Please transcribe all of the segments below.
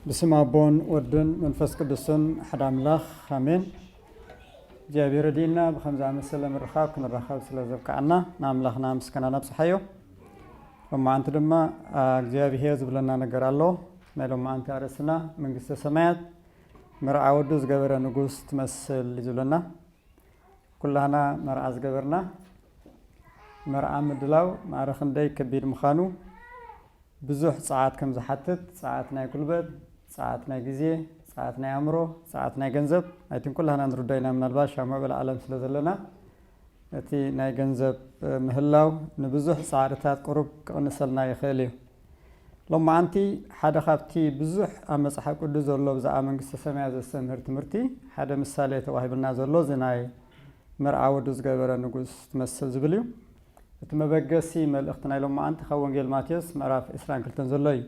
ብስም ኣቦን ወድን መንፈስ ቅዱስን ሓደ ኣምላኽ ኣሜን። እግዚኣብሔር ረድእና ብከም ዝኣመሰለ ምርኻብ ክንራኸብ ስለ ዘብቃዕና ንኣምላኽና ምስጋና ነብጽሓዮ። ሎማዓንቲ ድማ እግዚኣብሔር ዝብለና ነገር ኣሎ። ናይ ሎማዓንቲ ኣርእስትና መንግስተ ሰማያት መርዓ ወዱ ዝገበረ ንጉስ ትመስል እዩ ዝብለና። ኩላህና መርዓ ዝገበርና፣ መርዓ ምድላው ማዕረ ክንደይ ከቢድ ምዃኑ፣ ብዙሕ ጸዓት ከም ዝሓትት፣ ጸዓት ናይ ጉልበት፣ ጸዓት ናይ ግዜ፣ ጸዓት ናይ ኣእምሮ፣ ጸዓት ናይ ገንዘብ ኣይትን ኩላህና ንርዶ ኢና። ምናልባት ሻሙዕ በለ ዓለም ስለ ዘለና እቲ ናይ ገንዘብ ምህላው ንብዙሕ ጻዕርታት ቁሩብ ክቕንሰልና ይኽእል እዩ። ሎማዓንቲ ሓደ ካብቲ ብዙሕ ኣብ መጽሓፍ ቅዱስ ዘሎ ብዛዕባ መንግስተ ሰማያት ዘስተምህር ትምህርቲ ሓደ ምሳሌ ተዋሂብና ዘሎ እዚ ናይ መርዓ ወዱ ዝገበረ ንጉስ ትመስል ዝብል እዩ። እቲ መበገሲ መልእኽቲ ናይ ሎማዓንቲ ካብ ወንጌል ማቴዎስ ምዕራፍ ዕስራን ክልተን ዘሎ እዩ።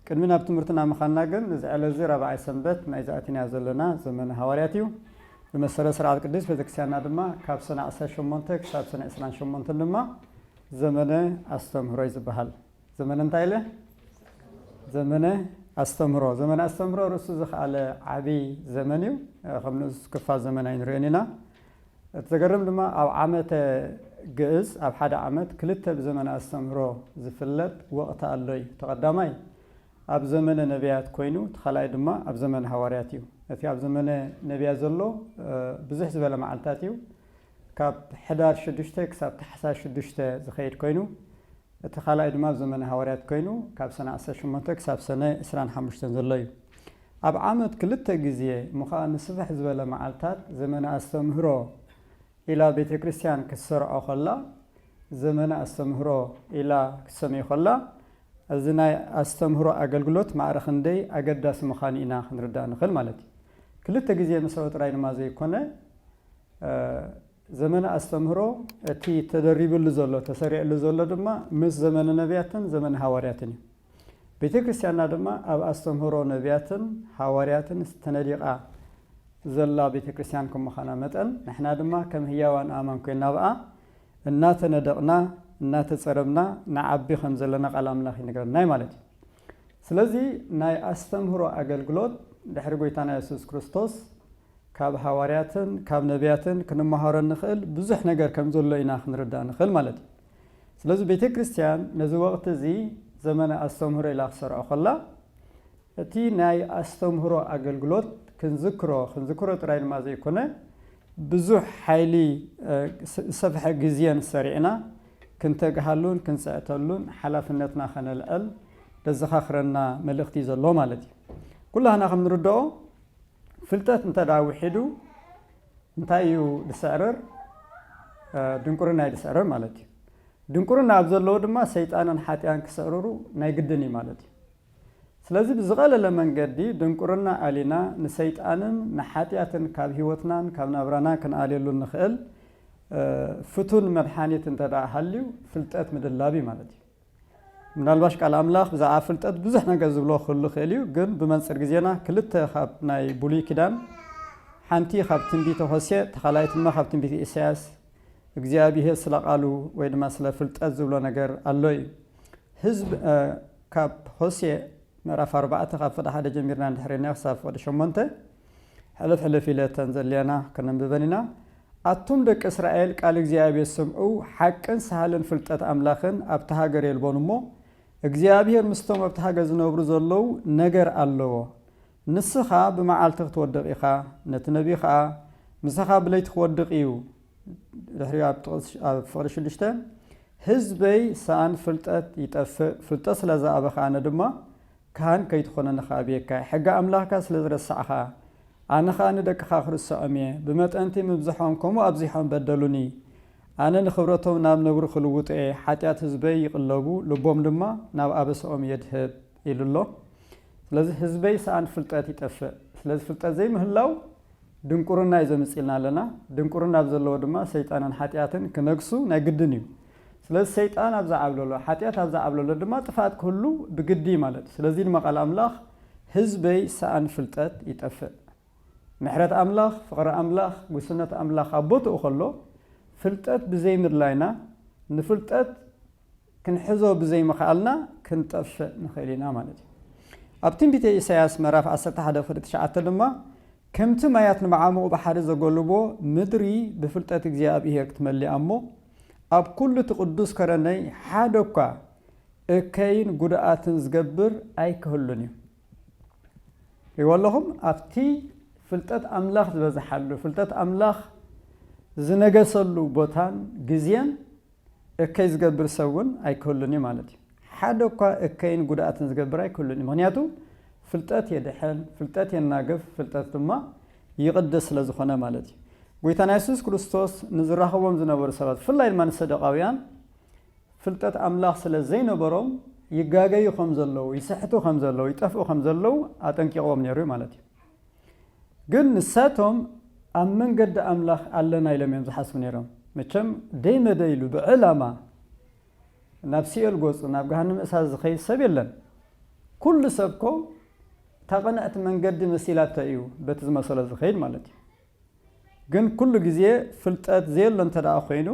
ቅድሚ ናብ ትምህርትና ምኻንና ግን እዚ ዕለት እዚ ራብዓይ ሰንበት ናይ ዝኣትናዮ ዘለና ዘመነ ሃዋርያት እዩ። ብመሰረት ስርዓት ቅድስት ቤተክርስቲያንና ድማ ካብ ሰነ ዓሰርተ ሸሞንተ ክሳብ ሰነ ዕስራን ሸሞንተን ድማ ዘመነ ኣስተምህሮ እዩ ዝበሃል። ዘመነ እንታይ ኢለ? ዘመነ ኣስተምህሮ። ዘመነ ኣስተምህሮ ርእሱ ዝኸኣለ ዓቢ ዘመን እዩ። ከም ንኡስ ክፋል ዘመን ኣይንርእዮን ኢና። እቲ ዘገርም ድማ ኣብ ዓመተ ግእዝ ኣብ ሓደ ዓመት ክልተ ብዘመነ ኣስተምህሮ ዝፍለጥ ወቕቲ ኣሎ እዩ። እቲ ቀዳማይ ኣብ ዘመነ ነቢያት ኮይኑ፣ እቲ ካልኣይ ድማ ኣብ ዘመነ ሃዋርያት እዩ። እቲ ኣብ ዘመነ ነቢያት ዘሎ ብዙሕ ዝበለ መዓልታት እዩ። ካብ ሕዳር ሽዱሽተ ክሳብ ታሕሳስ ሽዱሽተ ዝኸይድ ኮይኑ፣ እቲ ካልኣይ ድማ ኣብ ዘመነ ሃዋርያት ኮይኑ ካብ ሰነ ዓሰርተ ሸሞንተ ክሳብ ሰነ ዕስራን ሓሙሽተን ዘሎ እዩ። ኣብ ዓመት ክልተ ግዜ ምዃን ንስፍሕ ዝበለ መዓልታት ዘመነ ኣስተምህሮ ኢላ ቤተ ክርስቲያን ክትሰርዖ ከላ፣ ዘመነ ኣስተምህሮ ኢላ ክትሰምዮ ከላ፣ እዚ ናይ ኣስተምህሮ ኣገልግሎት ማዕረ ክንደይ ኣገዳሲ ምዃኑ ኢና ክንርዳእ ንኽእል ማለት እዩ። ክልተ ግዜ ምስርዖ ጥራይ ድማ ዘይኮነ፣ ዘመነ ኣስተምህሮ እቲ ተደሪብሉ ዘሎ፣ ተሰሪዕሉ ዘሎ ድማ ምስ ዘመነ ነቢያትን ዘመነ ሃዋርያትን እዩ። ቤተ ክርስቲያንና ድማ ኣብ ኣስተምህሮ ነቢያትን ሃዋርያትን ተነዲቓ ዘላ ቤተ ክርስቲያን ከም ምዃና መጠን፣ ንሕና ድማ ከም ህያዋን ኣእማን ኮይና ኣብኣ እናተነደቕና፣ እናተጸረብና ንዓቢ ከም ዘለና ቃል ኣምላኽ ይነግረና እዩ ማለት እዩ። ስለዚ ናይ ኣስተምህሮ ኣገልግሎት ድሕሪ ጎይታና የሱስ ክርስቶስ ካብ ሃዋርያትን ካብ ነቢያትን ክንመሃሮ እንኽእል ብዙሕ ነገር ከም ዘሎ ኢና ክንርዳእ ንኽእል ማለት እዩ። ስለዚ ቤተ ክርስቲያን ነዚ ወቕቲ እዚ ዘመነ ኣስተምህሮ ኢላ ክሰርዖ ከላ፣ እቲ ናይ ኣስተምህሮ ኣገልግሎት ክንዝክሮ፣ ክንዝክሮ ጥራይ ድማ ዘይኮነ፣ ብዙሕ ሓይሊ፣ እ፣ ስ-፣ ዝሰፍሐ ግዜን ሰሪዕና ክንተግሃሉን ክንጽዕተሉን ሓላፍነትና ከነልዕል ዘዘኻኽረና መልእኽቲ እዩ ዘሎ ማለት እዩ። ኩላህና ከም ንርድኦ፣ ፍልጠት እንተ ደኣ ውሒዱ እንታይ እዩ ዝስዕርር? እ፣ ድንቁርና እዩ ዝስዕርር ማለት እዩ። ድንቁርና ኣብ ዘለዎ ድማ ሰይጣንን ሓጢኣን ክስዕርሩ ናይ ግድን እዩ ማለት እዩ። ስለዚ ብዝቐለለ መንገዲ ድንቁርና ኣሊና ንሰይጣንን ንሓጢኣትን ካብ ህይወትናን ካብ ናብራናን ክንኣልየሉ እንኽእል፣ እ፣ ፍቱን መድሓኒት እንተ ደኣ ሃልዩ ፍልጠት ምድላብ እዩ ማለት እዩ። ምናልባሽ ቃል ኣምላኽ ብዛዕባ ፍልጠት ብዙሕ ነገር ዝብሎ ክህሉ ይኽእል እዩ፣ ግን ብመንጽር ግዜና ክልተ ካብ ናይ ብሉይ ኪዳን፣ ሓንቲ ካብ ትንቢተ ሆሴዕ፣ እቲ ካልኣይ ድማ ካብ ትንቢተ ኢሳያስ፣ እግዚኣብሄር ስለ ቃሉ ወይ ድማ ስለ ፍልጠት ዝብሎ ነገር ኣሎ እዩ። ህዝብ፣ እ፣ ካብ ሆሴዕ ምዕራፍ ኣርባዕተ ካብ ፍቕዲ ሓደ ጀሚርና እንድሕር ርኢና ክሳብ ፍቕዲ ሸሞንተ ሕልፍ ሕልፍ ኢለ እተን ዘድልያና ከነንብበን ኢና። ኣቱም ደቂ እስራኤል ቃል እግዚኣብሔር ስምዑ፣ ሓቅን ሳህልን ፍልጠት ኣምላኽን ኣብቲ ሃገር የልቦን እሞ፣ እግዚኣብሔር ምስቶም ኣብቲ ሃገር ዝነብሩ ዘለዉ ነገር ኣለዎ። ንስኻ ብመዓልቲ ክትወድቕ ኢኻ፣ ነቲ ነቢይ ኸኣ ምሳኻ ብለይቲ ክወድቕ እዩ። ድሕሪኡ ኣብ ጥቕስ-፣ ኣብ ፍቕዲ ሽዱሽተ፣ ህዝበይ ሰኣን ፍልጠት ይጠፍእ፣ ፍልጠት ስለ ዝኣበኻ ኣነ ድማ ካህን ከይትኾነኒ ከኣብየካ፣ ሕጊ ኣምላኽካ ስለ ዝረሳዕኻ፣ ኣነ ኸኣ ንደቅኻ ክርስዖም እየ። ብመጠንቲ ምብዝሖም ከምኡ ኣብዚሖም በደሉኒ። ኣነ ንኽብረቶም ናብ ነውሪ ክልውጦ እየ፣ ሓጢኣት ህዝበይ ይቕለቡ፣ ልቦም ድማ ናብ ኣበስኦም የድህብ ኢሉ ኣሎ። ስለዚ ህዝበይ ሰኣን ፍልጠት ይጠፍእ። ስለዚ ፍልጠት ዘይምህላው ድንቁርና እዩ ዘምጽእልና ኣለና። ድንቁርና ኣብ ዘለዎ ድማ ሰይጣንን ሓጢኣትን ክነግሱ ናይ ግድን እዩ። ስለዚ ሰይጣን ኣብ ዝዓብለሎ፣ ሓጢኣት ኣብ ዝዓብለሎ ድማ ጥፍኣት ክህሉ ብግዲ እዩ ማለት እዩ። ስለዚ ድማ ቃል ኣምላኽ ህዝበይ ሰኣን ፍልጠት ይጠፍእ። ምሕረት ኣምላኽ፣ ፍቕሪ ኣምላኽ፣ ጉስነት ኣምላኽ ኣብ ቦትኡ ከሎ፣ ፍልጠት ብዘይምድላይና፣ ንፍልጠት ክንሕዞ ብዘይምኽኣልና ክንጠፍእ ንኽእል ኢና ማለት እዩ። ኣብ ትንቢተ ኢሳያስ ምዕራፍ ዓሰርተ ሓደ ፍቕዲ ትሽዓተ ድማ፣ ከምቲ ማያት ንመዓሙቕ ባሕሪ ዘጎልቦ፣ ምድሪ ብፍልጠት እግዚኣብሔር ክትመልእ እሞ፣ ኣብ ኩሉ እቲ ቅዱስ ከረነይ ሓደ እኳ እከይን ጉድኣትን ዝገብር ኣይክህሉን እዩ። ሪእዎ ኣለኹም? ኣብቲ ፍልጠት ኣምላኽ ዝበዝሓሉ፣ ፍልጠት ኣምላኽ ዝነገሰሉ ቦታን ግዜን እከይ ዝገብር ሰብ እውን ኣይክህሉን እዩ ማለት እዩ። ሓደ እኳ እከይን ጉድኣትን ዝገብር ኣይክህሉን እዩ። ምኽንያቱ ፍልጠት የድሕን፣ ፍልጠት የናግፍ፣ ፍልጠት ድማ ይቕድስ ስለ ዝኾነ ማለት እዩ። ጎይታና የሱስ ክርስቶስ ንዝራኸቦም ዝነበሩ ሰባት፣ ብፍላይ ድማ ንሰደቃውያን፣ ፍልጠት ኣምላኽ ስለ ዘይነበሮም ይጋገዩ ከም ዘለዉ፣ ይስሕቱ ከም ዘለዉ፣ ይጠፍኡ ከም ዘለዉ ኣጠንቂቕዎም ነይሩ ማለት እዩ። ግን ንሳቶም ኣብ መንገዲ ኣምላኽ ኣለና ኢሎም እዮም ዝሓስቡ ነይሮም። መቸም ደይ መደይ ኢሉ ብዕላማ ናብ ሲኦል ገጹ ናብ ገሃነም እሳት ዝኸይድ ሰብ የለን። ኩሉ ሰብ ኮ እታ ቅንዕቲ መንገዲ መሲላቶ እዩ በቲ ዝመሰሎ ዝኸይድ ማለት እዩ። ግን ኩሉ ግዜ ፍልጠት ዘየሎ እንተ ደኣ ኮይኑ፣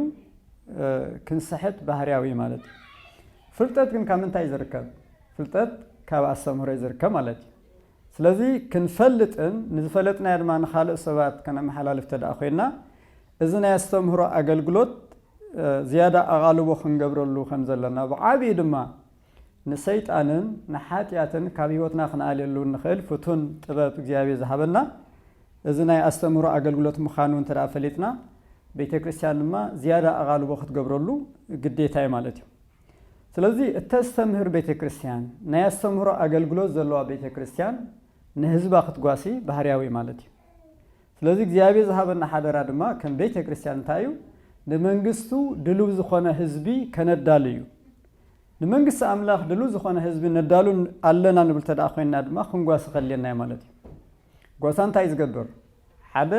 እ፣ ክንስሕት ባህርያዊ እዩ ማለት እዩ። ፍልጠት ግን ካብ ምንታይ እዩ ዝርከብ? ፍልጠት ካብ ኣስተምህሮ እዩ ዝርከብ ማለት እዩ። ስለዚ ክንፈልጥን ንዝፈለጥናዮ ድማ ንኻልእ ሰባት ከነመሓላልፍ እንተ ደኣ ኮይንና፣ እዚ ናይ ኣስተምህሮ ኣገልግሎት፣ እ፣ ዝያዳ ኣቓልቦ ክንገብረሉ ከም ዘለና፣ ብዓቢኡ ድማ ንሰይጣንን ንሓጢኣትን ካብ ህይወትና ክንኣልየሉ እንኽእል ፍቱን ጥበብ እግዚኣብሔር ዝሃበና እዚ ናይ ኣስተምህሮ ኣገልግሎት ምዃኑ እንተ ደኣ ፈሊጥና፣ ቤተ ክርስቲያን ድማ ዝያዳ ኣቓልቦ ክትገብረሉ ግዴታ እዩ ማለት እዩ። ስለዚ እተስተምህር ቤተ ክርስቲያን፣ ናይ ኣስተምህሮ ኣገልግሎት ዘለዋ ቤተ ክርስቲያን ንህዝባ ክትጓሲ ባህርያዊ ማለት እዩ። ስለዚ እግዚኣብሔር ዝሃበና ሓደራ ድማ ከም ቤተ ክርስቲያን እንታይ እዩ? ንመንግስቱ ድሉው ዝኾነ ህዝቢ ከነዳሉ እዩ። ንመንግስቲ ኣምላኽ ድሉው ዝኾነ ህዝቢ ነዳሉ ኣለና ንብል ተደኣ ኮይንና ድማ ክንጓሲ ከድልየና እዩ ማለት እዩ። ጓሳ እንታይ እዩ ዝገብር? ሓደ፣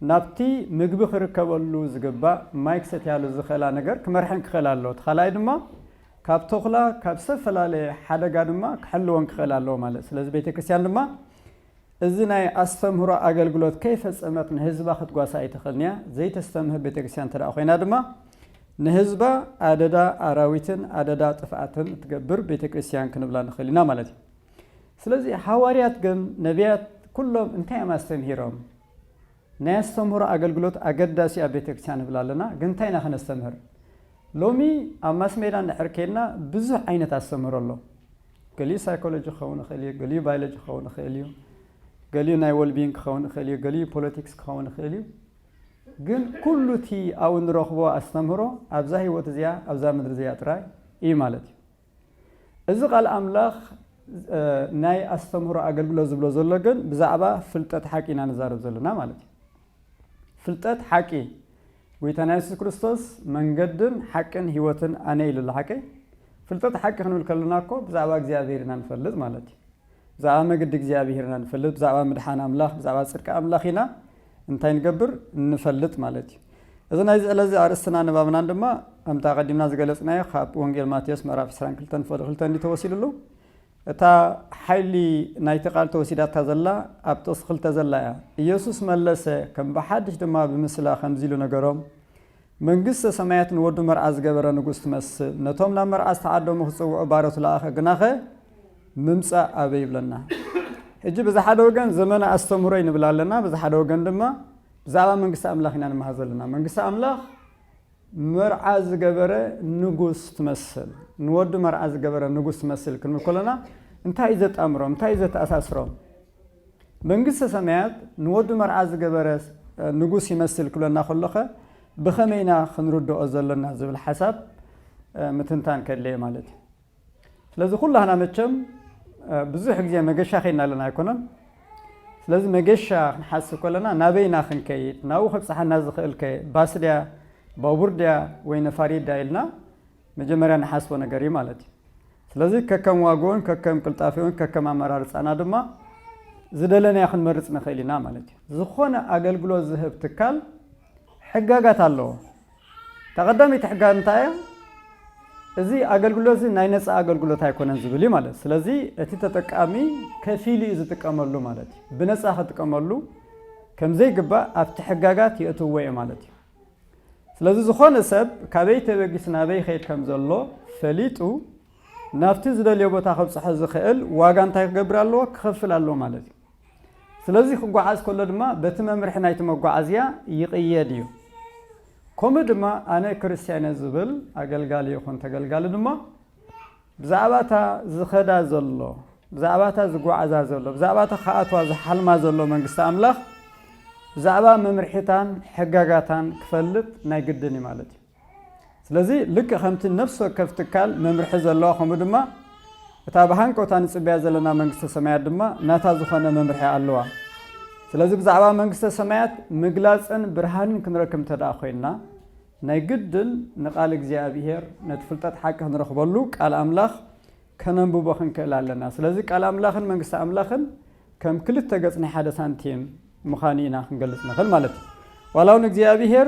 ናብቲ ምግቢ ክርከበሉ ዝግባእ ማይ ክሰትያሉ ዝኽእላ ነገር ክመርሐን ክኽእል ኣለዎ። እቲ ካልኣይ ድማ ካብ ተኹላ፣ ካብ ዝተፈላለየ ሓደጋ ድማ ክሕልወን ክኽእል ኣለዎ ማለት። ስለዚ ቤተ ክርስቲያን ድማ እዚ ናይ ኣስተምህሮ ኣገልግሎት ከይፈጸመት ንህዝባ ክትጓሳ ኣይትኽእልን እያ። ዘይተስተምህር ቤተ ክርስቲያን እንተ ደኣ ኮይና ድማ ንህዝባ ኣደዳ ኣራዊትን ኣደዳ ጥፍኣትን እትገብር ቤተ ክርስቲያን ክንብላ ንኽእል ኢና ማለት እዩ። ስለዚ ሃዋርያት ግን ነቢያት ኩሎም እንታይ እዮም ኣስተምሂሮም? ናይ ኣስተምህሮ ኣገልግሎት ኣገዳሲ ኣብ ቤተ ክርስቲያን ንብል ኣለና። ግን እንታይ ኢና ከነስተምህር? ሎሚ ኣብ ማስ ሜዳ እንድሕር ከይድና ብዙሕ ዓይነት ኣስተምህሮ ኣሎ። ገሊኡ ሳይኮሎጂ ክኸውን ይኽእል እዩ፣ ገሊኡ ባዮሎጂ ክኸውን ይኽእል እዩ፣ ገሊኡ ናይ ወልቢንግ ክኸውን ይኽእል እዩ፣ ገሊኡ ፖለቲክስ ክኸውን ይኽእል እዩ። ግን ኩሉ እቲ ኣብኡ ንረኽቦ ኣስተምህሮ ኣብዛ ህይወት እዚኣ፣ ኣብዛ ምድሪ እዚኣ ጥራይ እዩ ማለት እዩ። እዚ ቃል ኣምላኽ፣ እ፣ ናይ ኣስተምህሮ ኣገልግሎት ዝብሎ ዘሎ ግን ብዛዕባ ፍልጠት ሓቂ ኢና ንዛረብ ዘለና ማለት እዩ። ፍልጠት ሓቂ፣ ጎይታና የሱስ ክርስቶስ መንገድን ሓቅን ህይወትን ኣነ ኢሉ ኣሎ። ሓቂ፣ ፍልጠት ሓቂ ክንብል ከለና እኮ ብዛዕባ እግዚኣብሔር ኢና ንፈልጥ ማለት እዩ። ብዛዕባ መገዲ እግዚኣብሔር ኢና ንፈልጥ፣ ብዛዕባ ምድሓን ኣምላኽ፣ ብዛዕባ ጽድቂ ኣምላኽ ኢና እንታይ ንገብር? ንፈልጥ ማለት እዩ። እዚ ናይዚ ዕለት እዚ ኣርእስትና ንባብናን ድማ ከምቲ ኣቐዲምና ዝገለጽናዮ ካብ ወንጌል ማቴዎስ ምዕራፍ ዕስራን ክልተን ፍቕዲ ክልተን እዩ ተወሲዱሉ። እታ ሓይሊ ናይቲ ቃል ተወሲዳታ ዘላ ኣብ ጥቕሲ ክልተ ዘላ እያ። ኢየሱስ መለሰ፣ ከም ብሓድሽ ድማ ብምስላ ከምዚ ኢሉ ነገሮም፣ መንግስተ ሰማያት ንወዱ መርዓ ዝገበረ ንጉስ ትመስል። ነቶም ናብ መርዓ ዝተዓደሙ ክጽውዑ ባሮት ለኣኸ፣ ግናኸ ምምጻእ ኣበይ ይብለና። ሕጂ በዚ ሓደ ወገን ዘመነ ኣስተምህሮ እዩ ንብል ኣለና፣ በዚ ሓደ ወገን ድማ ብዛዕባ መንግስቲ ኣምላኽ ኢና ንመሃር ዘለና። መንግስቲ ኣምላኽ መርዓ ዝገበረ ንጉስ ትመስል፣ ንወዱ መርዓ ዝገበረ ንጉስ ትመስል ክንብል ከለና እንታይ እዩ ዘጣምሮም? እንታይ እዩ ዘተኣሳስሮም? መንግስተ ሰማያት ንወዱ መርዓ ዝገበረ፣ እ፣ ንጉስ ይመስል ክብለና ከሎኸ ብኸመይ ኢና ክንርድኦ ዘለና ዝብል ሓሳብ፣ እ፣ ምትንታን ከድለየ ማለት እዩ። ስለዚ ኩላህና መቸም፣ እ፣ ብዙሕ ግዜ መገሻ ኸይድና ኣለና ኣይኮነን? ስለዚ መገሻ ክንሓስብ ከለና ናበይ ኢና ክንከይድ? ናብኡ ከብጽሓና ዝኽእል ከ ባስ ድያ፣ ባቡር ድያ ወይ ነፋሪት ድያ ኢልና መጀመርያ ንሓስቦ ነገር እዩ ማለት እዩ። ስለዚ ከከም ዋግኡን ከከም ቅልጣፌኡን ከከም ኣመራርጻና ድማ ዝደለናዮ ክንመርጽ ንኽእል ኢና ማለት እዩ። ዝኾነ ኣገልግሎት ዝህብ ትካል ሕጋጋት ኣለዎ። እታ ቀዳመይቲ ሕጋ እንታይ እያ? እዚ ኣገልግሎት እዚ ናይ ነጻ ኣገልግሎት ኣይኮነን ዝብል እዩ ማለት። ስለዚ እቲ ተጠቃሚ ከፊሉ እዩ ዝጥቀመሉ ማለት እዩ። ብነጻ ክጥቀመሉ ከም ዘይግባእ ኣብቲ ሕጋጋት የእትዎ እዩ ማለት እዩ። ስለዚ ዝኾነ ሰብ ካበይ ተበጊሱ ናበይ ይኸይድ ከም ዘሎ ፈሊጡ ናብቲ ዝደልዮ ቦታ ከብፅሖ ዝኽእል ዋጋ እንታይ ክገብር ኣለዎ? ክኸፍል ኣለዎ ማለት እዩ። ስለዚ ክጓዓዝ ከሎ ድማ በቲ መምርሒ ናይቲ መጓዓዝያ ይቕየድ እዩ። ከምኡ ድማ ኣነ ክርስቲያን እየ ዝብል ኣገልጋሊ ይኹን ተገልጋሊ ድማ ብዛዕባ እታ ዝኸዳ ዘሎ፣ ብዛዕባ እታ ዝጓዓዛ ዘሎ፣ ብዛዕባ እታ ክኣትዋ ዝሓልማ ዘሎ መንግስቲ ኣምላኽ ብዛዕባ መምርሒታን ሕጋጋታን ክፈልጥ ናይ ግድን እዩ ማለት እዩ። ስለዚ ልክዕ ከምቲ ነፍሲ ወከፍ ትካል መምርሒ ዘለዋ፣ ከምኡ ድማ እታ ብሃንቀውታ ንጽበያ ዘለና መንግስተ ሰማያት ድማ ናታ ዝኾነ መምርሒ ኣለዋ። ስለዚ ብዛዕባ መንግስተ ሰማያት ምግላጽን ብርሃንን ክንረክብ እንተ ደኣ ኮይንና፣ ናይ ግድን ንቃል እግዚኣብሄር፣ ነቲ ፍልጠት ሓቂ ክንረኽበሉ ቃል ኣምላኽ ከነንብቦ ክንክእል ኣለና። ስለዚ ቃል ኣምላኽን መንግስቲ ኣምላኽን ከም ክልተ ገጽ ናይ ሓደ ሳንቲም ምዃኑ ኢና ክንገልጽ ንኽእል ማለት እዩ። ዋላ እውን እግዚኣብሄር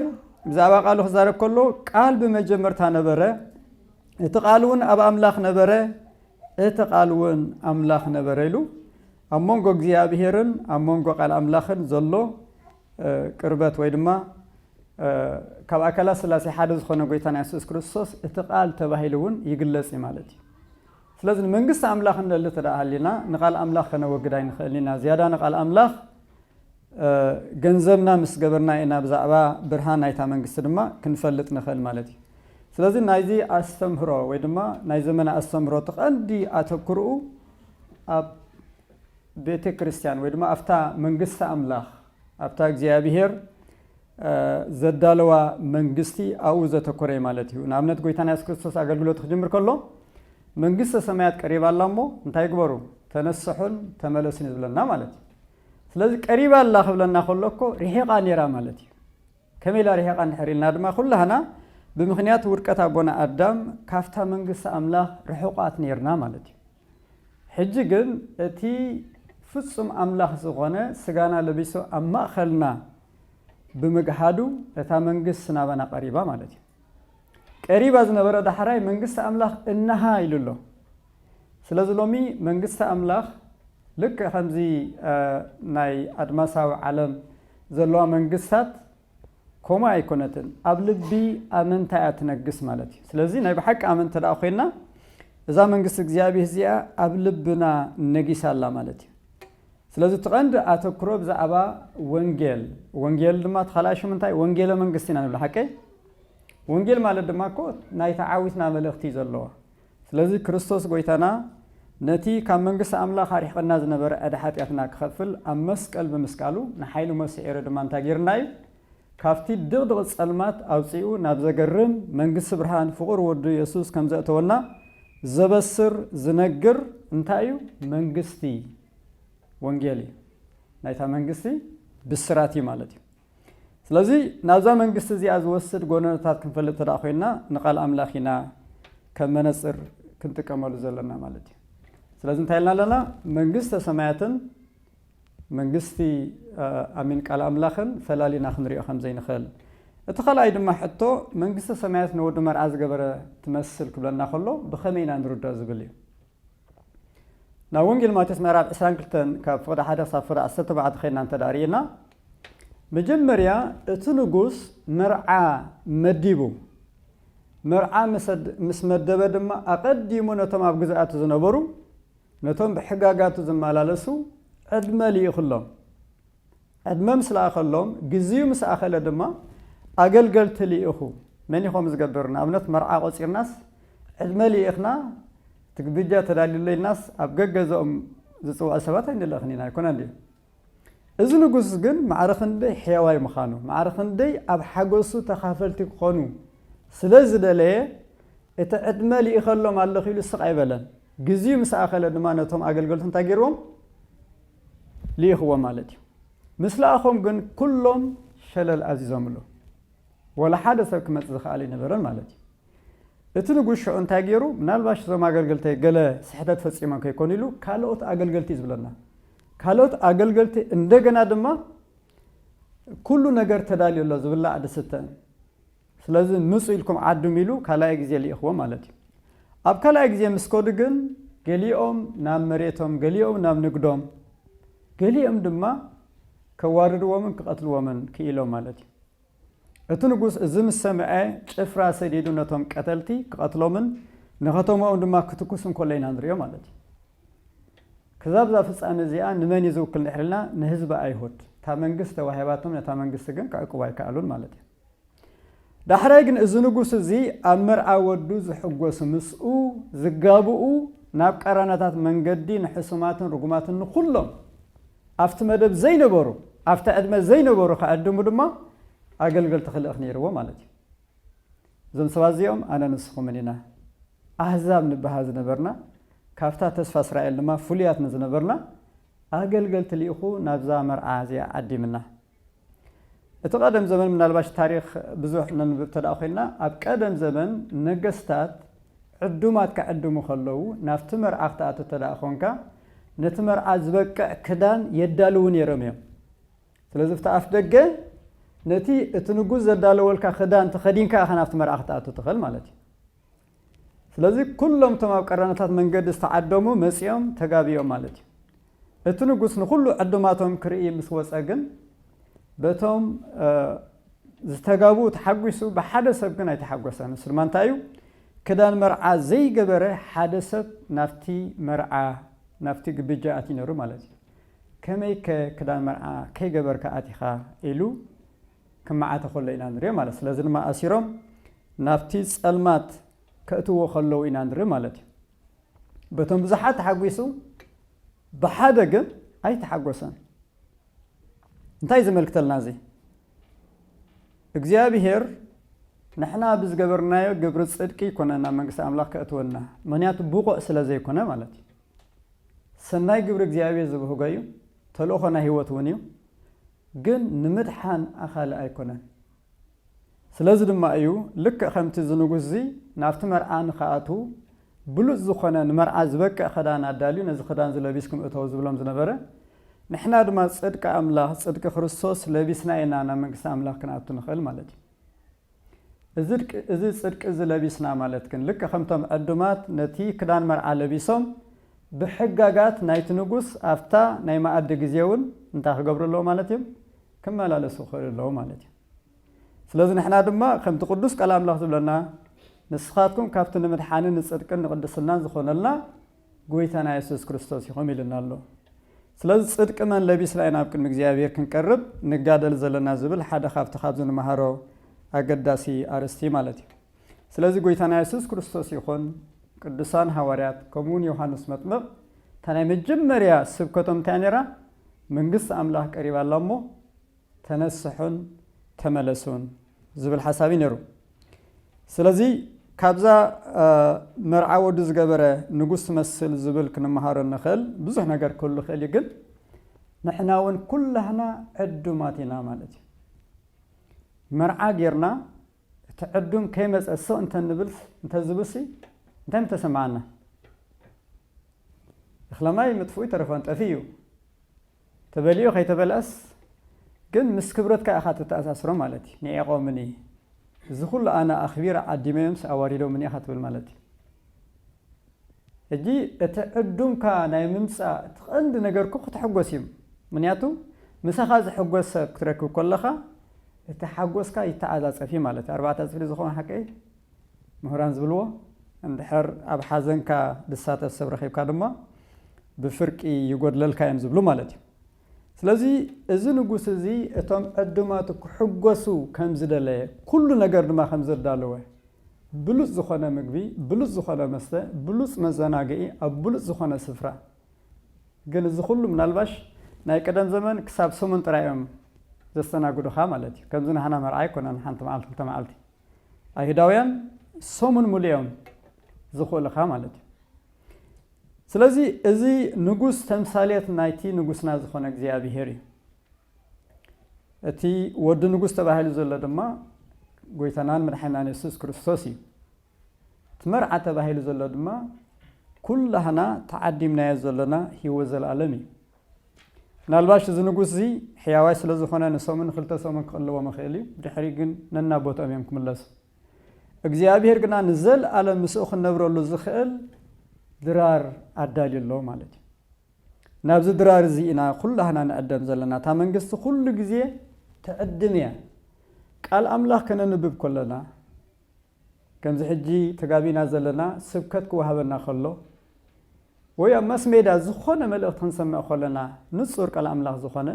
ብዛዕባ ቃሉ ክዛረብ ከሎ፣ ቃል ብመጀመርታ ነበረ፣ እቲ ቃል እውን ኣብ ኣምላኽ ነበረ፣ እቲ ቃል እውን ኣምላኽ ነበረ ኢሉ ኣብ መንጎ እግዚኣብሄርን ኣብ መንጎ ቃል ኣምላኽን ዘሎ፣ እ፣ ቅርበት ወይ ድማ፣ እ፣ ካብ ኣካላት ስላሴ ሓደ ዝኾነ ጎይታና የሱስ ክርስቶስ እቲ ቃል ተባሂሉ እውን ይግለጽ እዩ ማለት እዩ። ስለዚ ንመንግስቲ ኣምላኽ ንደሊ እንተ ደኣ ሃሊና ንቃል ኣምላኽ ከነወግድ ኣይንኽእልን ኢና። ዝያዳ ንቃል ኣምላኽ፣ እ፣ ገንዘብና ምስ ገበርና ኢና ብዛዕባ ብርሃን ናይታ መንግስቲ ድማ ክንፈልጥ ንኽእል ማለት እዩ። ስለዚ ናይዚ ኣስተምህሮ ወይ ድማ ናይ ዘመነ ኣስተምህሮ እቲ ቀንዲ ኣተኩርኡ ኣብ ቤተ ክርስቲያን ወይ ድማ ኣብታ መንግስቲ ኣምላኽ፣ ኣብታ እግዚኣብሄር፣ እ፣ ዘዳለዋ መንግስቲ ኣብኡ ዘተኮረ እዩ ማለት እዩ። ንኣብነት ጎይታና የሱስ ክርስቶስ ኣገልግሎት ክጅምር ከሎ መንግስተ ሰማያት ቀሪባ ኣላ እሞ እንታይ ግበሩ? ተነስሑን ተመለሱን እዩ ዝብለና ማለት እዩ። ስለዚ ቀሪባ ኣላ ክብለና ከሎ እኮ ርሒቓ ነይራ ማለት እዩ። ከመይ ኢላ ርሒቓ እንድሕር ኢልና ድማ ኩላህና ብምኽንያት ውድቀት ኣቦና ኣዳም ካብታ መንግስቲ ኣምላኽ ርሑቓት ነይርና ማለት እዩ። ሕጂ ግን እቲ ፍጹም ኣምላኽ ዝኾነ ስጋና ለቢሱ ኣብ ማእኸልና ብምግሃዱ እታ መንግስቲ ናባና ቀሪባ ማለት እዩ። ቀሪባ ዝነበረ ዳሕራይ መንግስቲ ኣምላኽ እነሃ ኢሉ ኣሎ። ስለዚ ሎሚ መንግስቲ ኣምላኽ ልክዕ ከምዚ፣ እ፣ ናይ ኣድማሳዊ ዓለም ዘለዋ መንግስታት ከምኡ ኣይኮነትን። ኣብ ልቢ ኣመንታ እያ ትነግስ ማለት እዩ። ስለዚ ናይ ብሓቂ ኣመንቲ ደኣ ኮይንና እዛ መንግስቲ እግዚኣብሔር እዚኣ ኣብ ልብና ነጊሳ ኣላ ማለት እዩ። ስለዚ እቲ ቀንዲ ኣተኩሮ ብዛዕባ ወንጌል፣ ወንጌል ድማ እቲ ካልኣይ ሽሙ እንታይ? ወንጌለ መንግስቲ ኢና ንብሎ፣ ሓቀይ? ወንጌል ማለት ድማ እኮ ናይ ተዓዊትና መልእኽቲ እዩ ዘለዎ። ስለዚ ክርስቶስ ጎይታና ነቲ ካብ መንግስቲ ኣምላኽ ኣርሒቕና ዝነበረ ዕዳ ሓጢኣትና ክኸፍል ኣብ መስቀል ብምስቃሉ ንሓይሉ መሲዒሩ ድማ እንታይ ገይርና እዩ? ካብቲ ድቕድቕ ጸልማት ኣውጺኡ ናብ ዘገርም መንግስቲ ብርሃን ፍቑር ወዱ የሱስ ከም ዘእተወና ዘበስር ዝነግር እንታይ እዩ? መንግስቲ ወንጌል እዩ። ናይታ መንግስቲ ብስራት እዩ ማለት እዩ። ስለዚ ናብዛ መንግስቲ እዚኣ ዝወስድ ጎነታት ክንፈልጥ እንተ ደኣ ኮይንና ንቃል ኣምላኽ ኢና ከም መነጽር ክንጥቀመሉ ዘለና ማለት እዩ። ስለዚ እንታይ ኢልና ኣለና? መንግስተ ሰማያትን መንግስቲ፣ እ፣ ኣሚን ቃል ኣምላኽን ፈላሊና ክንሪኦ ከም ዘይንኽእል። እቲ ካልኣይ ድማ ሕቶ መንግስተ ሰማያት ንወዲ መርዓ ዝገበረ ትመስል ክብለና ከሎ ብኸመይ ኢና ንርድኦ ዝብል እዩ። ናብ ወንጌል ማቴዎስ ምዕራፍ ዕስራን ክልተን ካብ ፍቕዲ ሓደ ክሳብ ፍቕዲ ዓሰርተ ኣርባዕተ ኸይድና እንተ ደኣ ርኢና፣ መጀመርያ እቲ ንጉስ መርዓ መዲቡ፣ መርዓ ምስ ኣድ-፣ ምስ መደበ ድማ ኣቐዲሙ ነቶም ኣብ ግዝኣቱ ዝነበሩ፣ ነቶም ብሕጋጋቱ ዝመላለሱ ዕድመ ልኢኹሎም። ዕድመ ምስ ለኣኸሎም፣ ግዜኡ ምስ ኣኸለ ድማ ኣገልገልቲ ልኢኹ። መን እዩ ከምኡ ዝገብር? ንኣብነት መርዓ ቆጺርናስ ዕድመ ልኢኽና፣ እቲ ግብጃ ተዳልዩለይ ኢልናስ ኣብ ገገዝኦም ዝጽውዑ ሰባት ኣይንልእኽን ኢና፣ ኣይኮነን ድዩ? እዚ ንጉስ ግን ማዕረ ክንደይ ሕያዋይ ምዃኑ፣ ማዕረ ክንደይ ኣብ ሓጎሱ ተኻፈልቲ ክኾኑ ስለ ዝደለየ፣ እቲ ዕድመ ልኢኸሎም ኣለኹ ኢሉ ስቕ ኣይበለን። ግዜኡ ምስ ኣኸለ ድማ ነቶም ኣገልገልቱ እንታይ ገይርዎም? ልኢኽዎም ማለት እዩ። ምስ ለኣኾም ግን ኩሎም ሸለል ኣዚዞምሉ። ወላ ሓደ ሰብ ክመጽእ ዝኸኣለ ኣይነበረን ማለት እዩ። እቲ ንጉስ ሽዑ እንታይ ገይሩ? ምናልባሽ እዞም ኣገልገልተይ ገለ ስሕተት ፈጺሞም ከይኮኑ ኢሉ ካልኦት ኣገልገልቲ እዩ ዝብለና። ካልኦት ኣገልገልቲ እንደገና ድማ ኩሉ ነገር ተዳልዩ ኣሎ፣ ዝብላዕ ዝስተን። ስለዚ ምጹ ኢልኩም ዓዱም ኢሉ ካልኣይ ግዜ ልኢኽዎም ማለት እዩ። ኣብ ካልኣይ ግዜ ምስ ከዱ ግን ገሊኦም ናብ መሬቶም፣ ገሊኦም ናብ ንግዶም፣ ገሊኦም ድማ ከዋርድዎምን ክቐትልዎምን ክኢሎም ማለት እዩ። እቲ ንጉስ እዚ ምስ ሰምዐ ጭፍራ ሰዲዱ ነቶም ቀተልቲ ክቐትሎምን ንኸተምኦም ድማ ክትኩስ እንከሎ ኢና ንሪኦ ማለት እዩ። ክዛብ እዛ ፍጻሜ እዚኣ ንመን እዩ ዝውክል እንድሕር ኢልና፣ ንህዝቢ ኣይሁድ። እታ መንግስቲ ተዋሂባቶም፣ ነታ መንግስቲ ግን ከዕቅቡ ኣይከኣሉን ማለት እዩ። ዳሕራይ ግን እዚ ንጉስ እዚ ኣብ መርዓ ወዱ ዝሕጎስ፣ ምስኡ ዝጋብኡ፣ ናብ ቀራናታት መንገዲ ንሕሱማትን ርጉማትን ንኹሎም ኣብቲ መደብ ዘይነበሩ፣ ኣብቲ ዕድመ ዘይነበሩ ከዕድሙ ድማ ኣገልገልቲ ክልእኽ ነይርዎ ማለት እዩ። እዞም ሰባት እዚኦም ኣነ ንስኹምን ኢና። ኣህዛብ ንበሃል ዝነበርና፣ ካብታ ተስፋ እስራኤል ድማ ፍሉያት ንዝነበርና ኣገልገልቲ ልኢኹ ናብዛ መርዓ እዚኣ ዓዲምና። እቲ ቀደም ዘመን ምናልባሽ ታሪኽ ብዙሕ ነንብብ ተደኣ ኮይንና፣ ኣብ ቀደም ዘመን ነገስታት ዕዱማት ከዕድሙ ከለዉ ናብቲ መርዓ ክትኣቱ ተደኣ ኮንካ፣ ነቲ መርዓ ዝበቅዕ ክዳን የዳልዉ ነይሮም እዮም። ስለዚ ኣብቲ ኣፍ ደገ ነቲ እቲ ንጉስ ዘዳለወልካ ክዳን ተኸዲንካ ኢኻ ናብቲ መርዓ ክትኣቱ ትኽእል ማለት እዩ። ስለዚ ኩሎም እቶም ኣብ ቀራነታት መንገዲ ዝተዓደሙ መጺኦም ተጋቢኦም ማለት እዩ። እቲ ንጉስ ንኹሉ ዕዱማቶም ክርኢ ምስ ወጸ ግን በቶም ዝተጋብኡ ተሓጒሱ፣ ብሓደ ሰብ ግን ኣይተሓጎሰን። እሱ ድማ እንታይ እዩ? ክዳን መርዓ ዘይገበረ ሓደ ሰብ ናብቲ መርዓ፣ ናብቲ ግብጃ ኣትዩ ነይሩ ማለት እዩ። ከመይከ ክዳን መርዓ ከይገበርካ ኣቲኻ ኢሉ ክመዓተ ከሎ ኢና ንሪኦ ማለት። ስለዚ ድማ ኣሲሮም ናብቲ ጸልማት ከእትዎ ከለዉ ኢና ንርኢ ማለት እዩ። በቶም ብዙሓት ተሓጒሱ፣ ብሓደ ግን ኣይተሓጎሰን። እንታይ ዘመልክተልና እዚ? እግዚኣብሄር ንሕና ብዝገበርናዮ ግብሪ ጽድቂ ይኮነ ናብ መንግስቲ ኣምላኽ ከእትወና፣ ምኽንያቱ ብቑዕ ስለ ዘይኮነ ማለት እዩ። ሰናይ ግብሪ እግዚኣብሔር ዝብህጎ እዩ፣ ተልእኾ ናይ ህይወት እውን እዩ፣ ግን ንምድሓን ኣኻሊ ኣይኮነን። ስለዚ ድማ እዩ ልክዕ ከምቲ እዚ ንጉስ እዚ ናብቲ መርዓ ንኽኣትዉ ብሉጽ ዝኾነ ንመርዓ ዝበቅዕ ክዳን ኣዳልዩ ነዚ ክዳን እዚ ለቢስኩም እተው ዝብሎም ዝነበረ፣ ንሕና ድማ ጽድቂ ኣምላኽ፣ ጽድቂ ክርስቶስ ለቢስና ኢና ናብ መንግስቲ ኣምላኽ ክንኣቱ ንኽእል ማለት እዩ። እዚ ድቂ-፣ እዚ ጽድቂ እዚ ለቢስና ማለት ግን ልክዕ ከምቶም ዕዱማት ነቲ ክዳን መርዓ ለቢሶም ብሕጋጋት ናይቲ ንጉስ ኣብታ ናይ መኣዲ ግዜ እውን እንታይ ክገብሩ ኣለዎ ማለት እዮም? ክመላለሱ ክኽእሉ ኣለዎ ማለት እዩ። ስለዚ ንሕና ድማ ከምቲ ቅዱስ ቃል ኣምላኽ ዝብለና፣ ንስኻትኩም ካብቲ ንምድሓንን ንጽድቅን ንቅድስናን ዝኾነልና ጎይታና የሱስ ክርስቶስ ኢኹም ኢሉና ኣሎ። ስለዚ ጽድቂ መን ለቢስና ኢና ኣብ ቅድሚ እግዚኣብሔር ክንቀርብ ንጋደል ዘለና ዝብል ሓደ ካብቲ ካብዚ ንመሃሮ ኣገዳሲ ኣርእስቲ ማለት እዩ። ስለዚ ጎይታና የሱስ ክርስቶስ ይኹን ቅዱሳን ሃዋርያት ከምኡ እውን ዮሃንስ መጥምቕ እታ ናይ መጀመርያ ስብከቶም እንታይ ነይራ? መንግስቲ ኣምላኽ ቀሪባ ኣላ እሞ ተነስሑን ተመለሱን ዝብል ሓሳብ እዩ ነይሩ። ስለዚ ካብዛ እ፣ መርዓ ወዱ ዝገበረ ንጉስ ትመስል ዝብል ክንመሃሮ እንኽእል ብዙሕ ነገር ክህሉ ይኽእል እዩ፣ ግን ንሕና እውን ኩላህና ዕዱማት ኢና ማለት እዩ። መርዓ ጌርና እቲ ዕዱም ከይመፀ ስቕ እንተንብል እንተዝብሲ እንታይ ምተሰማዓና? እኽለማይ ምጥፍኡ ይተረፎ፣ ጠፊኡ እዩ። ተበሊዑ ከይተበልዐስ ግን ምስ ክብረትካ ኢኻ ትተኣሳስሮ ማለት እዩ። ንዒቖምኒ፣ እዚ ኩሉ ኣነ ኣኽቢረ ዓዲመዮምስ ኣዋሪዶምኒ ኢኻ ትብል ማለት እዩ። ሕጂ እቲ ዕዱምካ ናይ ምምጻእ እቲ ቀንዲ ነገር እኮ ክትሕጎስ እዩ። ምክንያቱ ምሳኻ ዝሕጎስ ሰብ ክትረክብ ከለኻ እቲ ሓጎስካ ይተዓጻጸፍ እዩ ማለት እዩ። ኣርባዕተ ጽፍሪ ዝኾነ ሓቂ ምሁራን ዝብልዎ፣ እንድሕር ኣብ ሓዘንካ ዝሳተፍ ሰብ ረኺብካ ድማ ብፍርቂ ይጎድለልካ እዮም ዝብሉ ማለት እዩ። ስለዚ እዚ ንጉስ እዚ እቶም ዕዱማቱ ክሕጎሱ ከም ዝደለየ፣ ኩሉ ነገር ድማ ከም ዘዳለወ፣ ብሉጽ ዝኾነ ምግቢ፣ ብሉጽ ዝኾነ መስተ፣ ብሉጽ መዘናግዒ ኣብ ብሉጽ ዝኾነ ስፍራ። ግን እዚ ኩሉ ምናልባሽ ናይ ቀደም ዘመን ክሳብ ሰሙን ጥራይ እዮም ዘስተናግዱኻ ማለት እዩ። ከምዚ ንሕና መርዓ ኣይኮነን ሓንቲ መዓልቲ ክልተ መዓልቲ። ኣይሁዳውያን ሰሙን ሙሉ እዮም ዝኽእሉኻ ማለት እዩ። ስለዚ እዚ ንጉስ ተምሳሌት ናይቲ ንጉስና ዝኾነ እግዚኣብሄር እዩ። እቲ ወዲ ንጉስ ተባሂሉ ዘሎ ድማ ጎይታናን መድሓኒናን የሱስ ክርስቶስ እዩ። እቲ መርዓ ተባሂሉ ዘሎ ድማ ኩላህና ተዓዲምናዮ ዘለና ህይወት ዘለኣለም እዩ። ምናልባሽ እዚ ንጉስ እዚ ሕያዋይ ስለ ዝኾነ ንሰሙን ንክልተ ሰሙን ክቕልቦም ይኽእል እዩ። ድሕሪ ግን ነናቦትኦም እዮም ክምለሱ። እግዚኣብሄር ግና ንዘለኣለም ምስኡ ክነብረሉ ዝኽእል ድራር ኣዳልዩ ኣሎ ማለት እዩ። ናብዚ ድራር እዚ ኢና ኩላህና ንዕደም ዘለና። እታ መንግስቲ ኩሉ ግዜ ትዕድም እያ። ቃል ኣምላኽ ከነንብብ ከለና፣ ከምዚ ሕጂ ተጋቢና ዘለና ስብከት ክወሃበና ከሎ ወይ ኣብ ማስ ሜዳ ዝኾነ መልእኽቲ ክንሰምዕ ከለና ንጹር ቃል ኣምላኽ ዝኾነ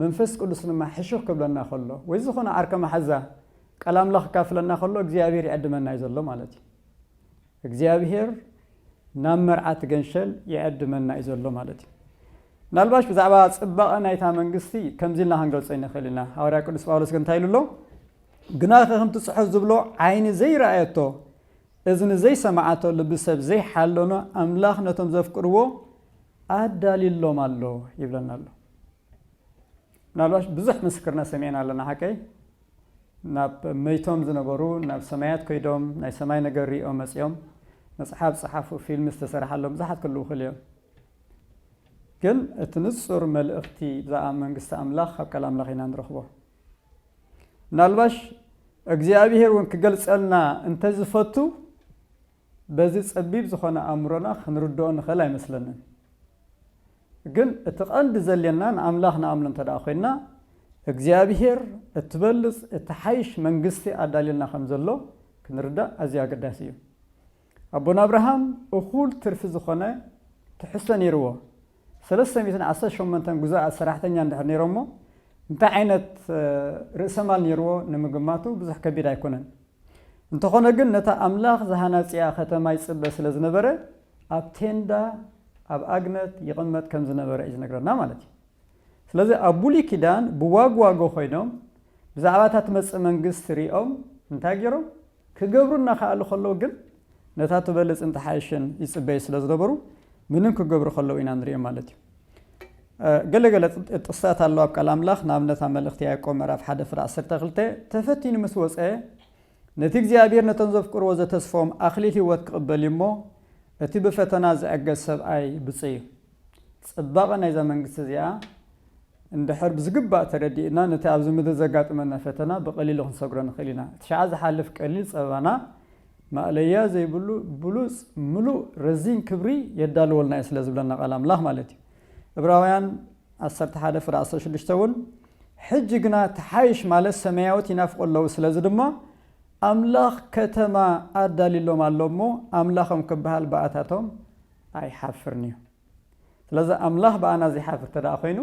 መንፈስ ቅዱስ ድማ ሕሹኽ ክብለና ከሎ ወይ ዝኾነ ዓርከ መሓዛ ቃል ኣምላኽ ክካፍለና ከሎ እግዚኣብሔር ይዕድመና እዩ ዘሎ ማለት እዩ። እግዚኣብሔር ናብ መርዓት ገንሸል ይዕድመና እዩ ዘሎ ማለት እዩ። ምናልባሽ ብዛዕባ ጽባቐ ናይታ መንግስቲ ከምዚ ኢልና ክንገልጾ ይንኽእል ኢና። ሃዋርያ ቅዱስ ጳውሎስ ግን እንታይ ኢሉ ኣሎ? ግናኸ ከምቲ ጽሑፍ ዝብሎ ዓይኒ ዘይረኣየቶ እዝኒ ዘይሰማዓቶ ልቢ ሰብ ዘይሓለኖ ኣምላኽ ነቶም ዘፍቅርዎ ኣዳልሎም ኣሎ ይብለና ኣሎ። ምናልባሽ ብዙሕ ምስክርነት ሰሚዕና ኣለና ሓቀይ። ናብ መይቶም ዝነበሩ ናብ ሰማያት ኮይዶም ናይ ሰማይ ነገር ሪኦም መጺኦም መጽሓፍ ጸሓፉ ፊልም ዝተሰርሓሎም ብዙሓት ክልዉ ክእል እዮም። ግን እቲ ንጹር መልእኽቲ ብዛዕባ መንግስቲ ኣምላኽ ካብ ቃል ኣምላኽ ኢና ንረኽቦ። ምናልባሽ እግዚኣብሔር እውን ክገልጸልና እንተዝፈቱ በዚ ጸቢብ ዝኾነ ኣእምሮና ክንርድኦ ንኽእል ኣይመስለንን። ግን እቲ ቀንዲ ዘልየና ንኣምላኽ ንኣምኖ እንተ ደኣ ኮይንና እግዚኣብሔር እትበልጽ እትሓይሽ መንግስቲ ኣዳልየልና ከም ዘሎ ክንርዳእ ኣዝዩ ኣገዳሲ እዩ። ኣቦና ኣብርሃም እኹል ትርፊ ዝኾነ ትሕዝቶ ነይርዎ። ሰለስተ ሚእትን ዓሰርተ ሸሞንተን ግዙኣት ሰራሕተኛ እንድሕር ነይሮሞ እንታይ ዓይነት ርእሰ ማል ነይርዎ ንምግማቱ ብዙሕ ከቢድ ኣይኮነን። እንተኾነ ግን ነታ ኣምላኽ ዝሃናጽያ ከተማ ይጽበ ስለ ዝነበረ ኣብ ቴንዳ ኣብ ኣግነት ይቕመጥ ከም ዝነበረ እዩ ዝነግረና ማለት እዩ። ስለዚ ኣብ ብሉይ ኪዳን ብዋግዋጎ ኮይኖም ብዛዕባ እታ ትመጽእ መንግስቲ ሪኦም እንታይ ገይሮም ክገብሩ እናኸኣሉ ከለዉ ግን ነታ ትበልጽን ትሓይሽን ይጽበዩ ስለ ዝነበሩ ምንም ክገብሩ ከለዉ ኢና ንሪኦም ማለት እዩ። ገለገለ ጥቕስታት ኣለዉ ኣብ ቃል ኣምላኽ። ንኣብነት ኣብ መልእኽቲ ያዕቆብ ምዕራፍ ሓደ ፍረ ዓሰርተ ክልተ ተፈቲኑ ምስ ወጸ ነቲ እግዚኣብሔር ነቶም ዘፍቅርዎ ዘተስፎም ኣኽሊል ህይወት ክቕበል እዩ እሞ እቲ ብፈተና ዝዕገስ ሰብኣይ ብፁዕ እዩ። ጽባቐ ናይዛ መንግስቲ እዚኣ እንድሕር ብዝግባእ ተረዲእና ነቲ ኣብዚ ምድሪ ዘጋጥመና ፈተና ብቐሊሉ ክንሰግሮ ንኽእል ኢና። እቲ ሸዓ ዝሓልፍ ቀሊል ጸባና ማእለያ ዘይብሉ ብሉጽ ምሉእ ረዚን ክብሪ የዳልወልና እዩ ስለ ዝብለና ቃል ኣምላኽ ማለት እዩ። ዕብራውያን ዓሰርተ ሓደ ፍረ ዓሰርተ ሽዱሽተ እውን ሕጂ ግና ተሓይሽ ማለት ሰማያዊት ይናፍቁ ኣለዉ። ስለዚ ድማ ኣምላኽ ከተማ ኣዳልሎም ኣሎ እሞ ኣምላኾም ክበሃል ብኣታቶም ኣይሓፍርን እዩ። ስለዚ ኣምላኽ ብኣና ዘይሓፍር ተደኣ ኮይኑ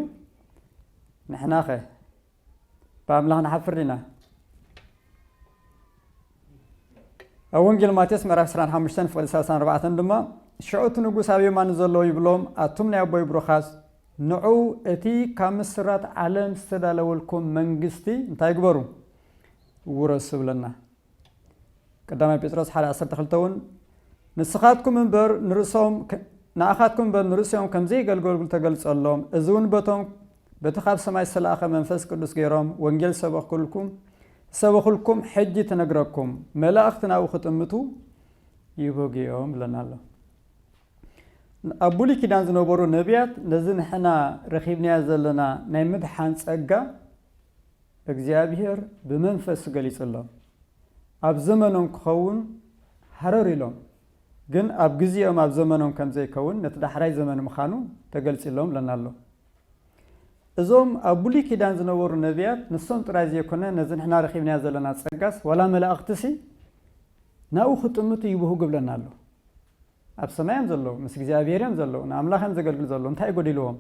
ንሕናኸ ብኣምላኽ ንሓፍር ዲና? ኣብ ወንጌል ማቴዎስ ምዕራፍ ዕስራን ሓሙሽተን ፍቕዲ ሰላሳን ኣርባዕተን ድማ ሽዑ እቲ ንጉስ ኣብ የማኑ ዘለዉ ይብሎም ኣቱም ናይ ኣቦይ ብሩኻት ንዑ እቲ ካብ ምስራት ዓለም ዝተዳለወልኩም መንግስቲ እንታይ ግበሩ ውረሱ ብለና። ቀዳማይ ጴጥሮስ ሓደ ዓሰርተ ክልተ እውን ንስኻትኩም እምበር ንርእሶም ንኣኻትኩም እምበር ንርእሶም ከም ዘይገልገልጉ ተገልጸሎም። እዚ እውን በቶም በቲ ካብ ሰማይ ዝተላእኸ መንፈስ ቅዱስ ገይሮም ወንጌል ሰበኽኩልኩም ሰበኹልኩም ሕጂ ትነግረኩም መላእኽቲ ናብኡ ክጥምቱ ይበግዮም ብለና ኣሎ። ኣብ ብሉይ ኪዳን ዝነበሩ ነቢያት ነዚ ንሕና ረኺብናዮ ዘለና ናይ ምድሓን ጸጋ እግዚኣብሔር ብመንፈሱ ገሊጹሎም። ኣብ ዘመኖም ክኸውን ሃረር ኢሎም፣ ግን ኣብ ግዜኦም ኣብ ዘመኖም ከም ዘይከውን ነቲ ዳሕራይ ዘመን ምዃኑ ተገልጺሎም ብለና ኣሎ። እዞም ኣብ ብሉይ ኪዳን ዝነበሩ ነቢያት ንሶም ጥራይ ዘይኮነ ነዚ ንሕና ረኺብናዮ ዘለና ጸጋስ ዋላ መላእኽትሲ ናብኡ ክጥምቱ ይብህጉ ብለና ኣሎ። ኣብ ሰማይ እዮም ዘለዉ፣ ምስ እግዚኣብሔር እዮም ዘለዉ፣ ንኣምላኽ እዮም ዘገልግሉ ዘለዉ። እንታይ እዩ ጎዲልዎም?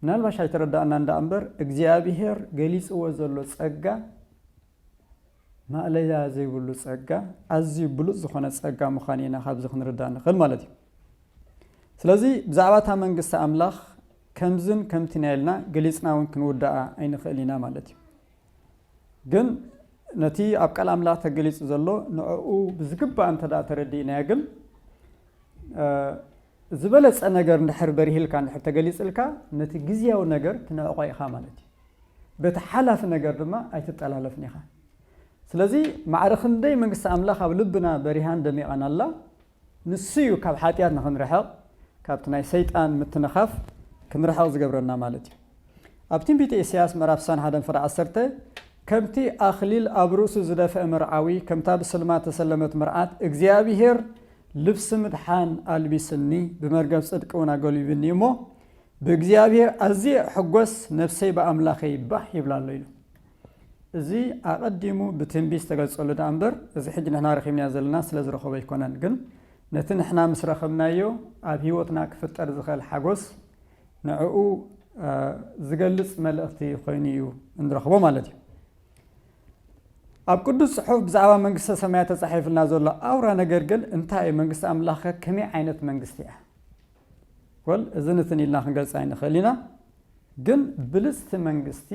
ምናልባሽ ኣይተረዳእና እንዳ እምበር እግዚኣብሔር ገሊጽዎ ዘሎ ጸጋ ማእለያ ዘይብሉ ጸጋ ኣዝዩ ብሉጽ ዝኾነ ጸጋ ምዃኑ ኢና ካብዚ ክንርዳእ ንኽእል ማለት እዩ። ስለዚ ብዛዕባ እታ መንግስቲ ኣምላኽ ከምዝን ከምቲ ናይ ኢልና ገሊጽና እውን ክንውዳኣ ኣይንኽእል ኢና ማለት እዩ። ግን ነቲ ኣብ ቃል ኣምላኽ ተገሊጹ ዘሎ ንዕኡ ብዝግባእ እንተ ደኣ ተረዲእናዮ ግን ዝበለጸ ነገር እንድሕር በሪህልካ እንድሕር ተገሊጽልካ ነቲ ግዝያዊ ነገር ትንዕቆ ኢኻ ማለት እዩ። በቲ ሓላፊ ነገር ድማ ኣይትጠላለፍን ኢኻ። ስለዚ ማዕረ ክንደይ መንግስቲ ኣምላኽ ኣብ ልብና በሪሃን ደሚቓን ኣላ ንሱ እዩ ካብ ሓጢኣት ንኽንርሕቕ ካብቲ ናይ ሰይጣን ምትንኻፍ ክንርሕቕ ዝገብረና ማለት እዩ። ኣብ ትንቢተ ኢሳያስ ምዕራፍ ዕስራን ሓደን ፍረ ዓሰርተ ከምቲ ኣኽሊል ኣብ ርእሱ ዝደፍአ መርዓዊ ከምታ ብስልማት ተሰለመት መርዓት እግዚኣብሔር ልብሲ ምድሓን ኣልቢስኒ ብመርገፍ ጽድቂ እውን ኣጎልቢብኒ እሞ ብእግዚኣብሔር ኣዝየ እሕጎስ ነፍሰይ ብኣምላኸይ ባህ ይብላ ኣሎ ኢሉ። እዚ ኣቐዲሙ ብትንቢት ዝተገልጸሉ ደኣ እምበር፣ እዚ ሕጂ ንሕና ረኺብናዮ ዘለና ስለ ዝረኸቦ ኣይኮነን። ግን ነቲ ንሕና ምስ ረኸብናዮ ኣብ ህይወትና ክፍጠር ዝኽእል ሓጎስ ንዕኡ፣ እ፣ ዝገልጽ መልእኽቲ ኮይኑ እዩ እንረኽቦ ማለት እዩ። ኣብ ቅዱስ ጽሑፍ ብዛዕባ መንግስተ ሰማያት ተጻሒፉልና ዘሎ ኣውራ ነገር ግን እንታይ እዩ? መንግስቲ ኣምላኽ ከ ከመይ ዓይነት መንግስቲ እያ? ወል፣ እዚ ንትን ኢልና ክንገልጽ ኣይንኽእል ኢና። ግን ብልጽቲ መንግስቲ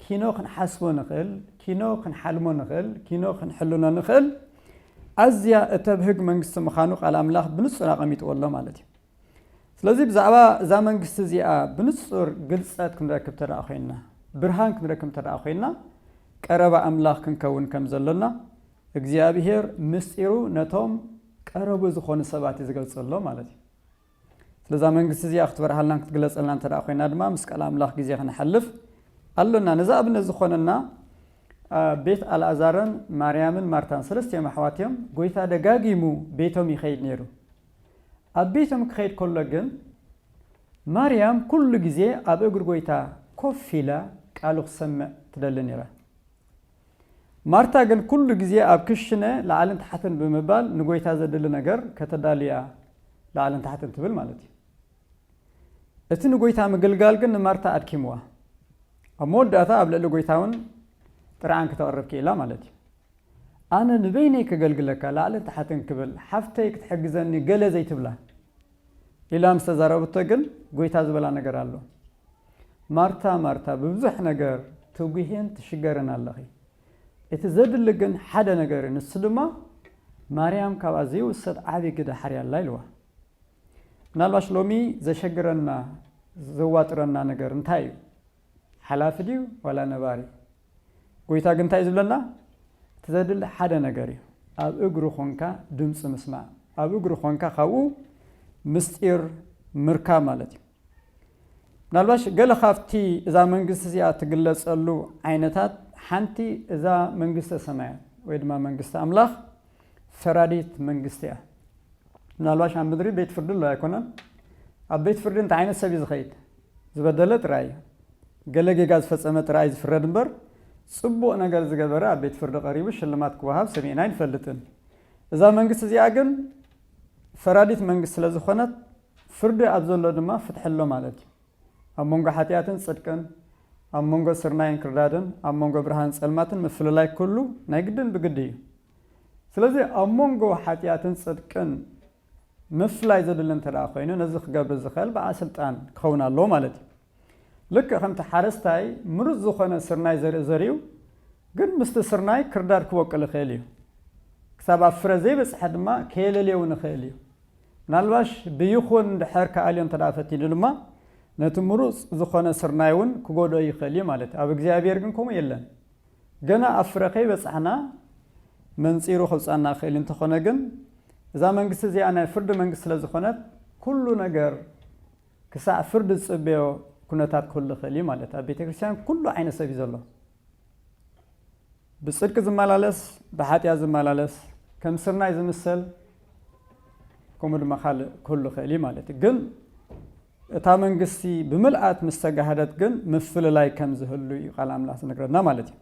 ኪኖ ክንሓስቦ ንኽእል፣ ኪኖ ክንሓልሞ ንኽእል፣ ኪኖ ክንሕልኖ ንኽእል ኣዝያ እተብህግ መንግስቲ ምዃኑ ቃል ኣምላኽ ብንጹር ኣቐሚጥዎ ኣሎ ማለት እዩ። ስለዚ ብዛዕባ እዛ መንግስቲ እዚኣ ብንጹር ግልጸት ክንረክብ ተደኣ ኮይንና፣ ብርሃን ክንረክብ ተደኣ ኮይንና፣ ቀረባ ኣምላኽ ክንከውን ከም ዘሎና እግዚኣብሔር ምስጢሩ ነቶም ቀረቡ ዝኾኑ ሰባት እዩ ዝገልጸሎ ማለት እዩ። ስለዛ መንግስቲ እዚኣ ክትበርሃልናን ክትግለጸልናን እንተ ደኣ ኮይና ድማ ምስ ቃል ኣምላኽ ግዜ ከነሕልፍ ኣሎና። ነዚ ኣብነት ዝኾነና፣ ኣብ ቤት ኣልኣዛርን ማርያምን ማርታን ሰለስቲኦም ኣሕዋት እዮም። ጎይታ ደጋጊሙ ቤቶም ይኸይድ ነይሩ። ኣብ ቤቶም ክኸይድ ከሎ ግን ማርያም ኩሉ ግዜ ኣብ እግሪ ጎይታ ኮፍ ኢላ ቃሉ ክሰምዕ ትደሊ ነይራ። ማርታ ግን ኩሉ ግዜ ኣብ ክሽነ ላዕልን ታሕትን ብምባል ንጎይታ ዘድሊ ነገር ከተዳልያ ላዕልን ታሕትን ትብል ማለት እዩ። እቲ ንጎይታ ምግልጋል ግን ንማርታ ኣድኪምዋ። ኣብ መወዳእታ ኣብ ልዕሊ ጎይታ እውን ጥርዓን ክተቕርብ ክኢላ ማለት እዩ። ኣነ ንበይነይ ከገልግለካ ላዕልን ታሕትን ክብል፣ ሓፍተይ ክትሕግዘኒ ገለ ዘይትብላ ኢላ ምስ ተዛረበቶ ግን ጎይታ ዝበላ ነገር ኣሎ። ማርታ፣ ማርታ፣ ብብዙሕ ነገር ትጉሂን ትሽገርን ኣለኺ። እቲ ዘድሊ ግን ሓደ ነገር እዩ፣ ንሱ ድማ ማርያም ካብኣ ዘይውሰድ ዓቢ ግደ ሓርያ ኣላ ኢልዋ። ምናልባሽ ሎሚ ዘሸግረና፣ ዘዋጥረና ነገር እንታይ እዩ? ሓላፊ ድዩ ዋላ ነባሪ? ጎይታ ግን እንታይ እዩ ዝብለና? እቲ ዘድሊ ሓደ ነገር እዩ። ኣብ እግሩ ኾንካ ድምፂ ምስማዕ፣ ኣብ እግሩ ኾንካ ካብኡ ምስጢር ምርካብ ማለት እዩ። ምናልባሽ ገለ ካብቲ እዛ መንግስቲ እዚኣ ትግለጸሉ ዓይነታት ሓንቲ እዛ መንግስተ ሰማያት ወይ ድማ መንግስቲ ኣምላኽ ፈራዲት መንግስቲ እያ። ምናልባሽ ኣብ ምድሪ ቤት ፍርዲ ኣሎ ኣይኮነን? ኣብ ቤት ፍርዲ እንታይ ዓይነት ሰብ እዩ ዝኸይድ? ዝበደለ ጥራይ እዩ። ገለ ጌጋ ዝፈጸመ ጥራይ ዝፍረድ እምበር፣ ጽቡቕ ነገር ዝገበረ ኣብ ቤት ፍርዲ ቀሪቡ ሽልማት ክወሃብ ሰሚዕና ኣይንፈልጥን። እዛ መንግስቲ እዚኣ ግን ፈራዲት መንግስቲ ስለ ዝኾነት፣ ፍርዲ ኣብ ዘሎ ድማ ፍትሒ ኣሎ ማለት እዩ። ኣብ መንጎ ሓጢኣትን ጽድቅን፣ ኣብ መንጎ ስርናይን ክርዳድን፣ ኣብ መንጎ ብርሃን ጸልማትን ምፍልላይ ኩሉ ናይ ግድን ብግዲ እዩ። ስለዚ ኣብ መንጎ ሓጢኣትን ጽድቅን ምፍላይ ዘድሊ እንተ ደኣ ኮይኑ፣ ነዚ ክገብር ዝኽእል በዓል ስልጣን ክኸውን ኣለዎ ማለት እዩ። ልክዕ ከምቲ ሓረስታይ ምሩጽ ዝኾነ ስርናይ ዘርኢ ዘሪኡ፣ ግን ምስቲ ስርናይ ክርዳድ ክበቁል ይኽእል እዩ። ክሳብ ኣብ ፍረ ዘይበጽሐ ድማ ከየለልዮ እውን ይኽእል እዩ። ምናልባሽ ብይኹን እንድሕር ክኣልዮ እንተ ደኣ ፈቲኑ ድማ፣ ነቲ ምሩጽ ዝኾነ ስርናይ እውን ክጎድኦ ይኽእል እዩ ማለት እዩ። ኣብ እግዚኣብሔር ግን ከምኡ የለን። ገና ኣብ ፍረ ከይበጻሕና መንጺሩ ከውጻና ይኽእል እንተኾነ ግን፣ እዛ መንግስቲ እዚኣ ናይ ፍርዲ መንግስቲ ስለ ዝኾነት፣ ኩሉ ነገር ክሳዕ ፍርዲ ዝጽበዮ ኩነታት ክህሉ ይኽእል እዩ ማለት እዩ። ኣብ ቤተ ክርስቲያን ኩሉ ዓይነት ሰብ እዩ ዘሎ። ብጽድቂ ዝመላለስ፣ ብሓጢኣት ዝመላለስ፣ ከም ስርናይ ዝምሰል፣ ከምኡ ድማ ካልእ ክህሉ ይኽእል እዩ ማለት እዩ። ግን እታ መንግስቲ ብምልኣት ምስ ተጋህደት ግን ምፍልላይ ከም ዝህሉ እዩ ቃል ኣምላኽ ዝነግረና ማለት እዩ።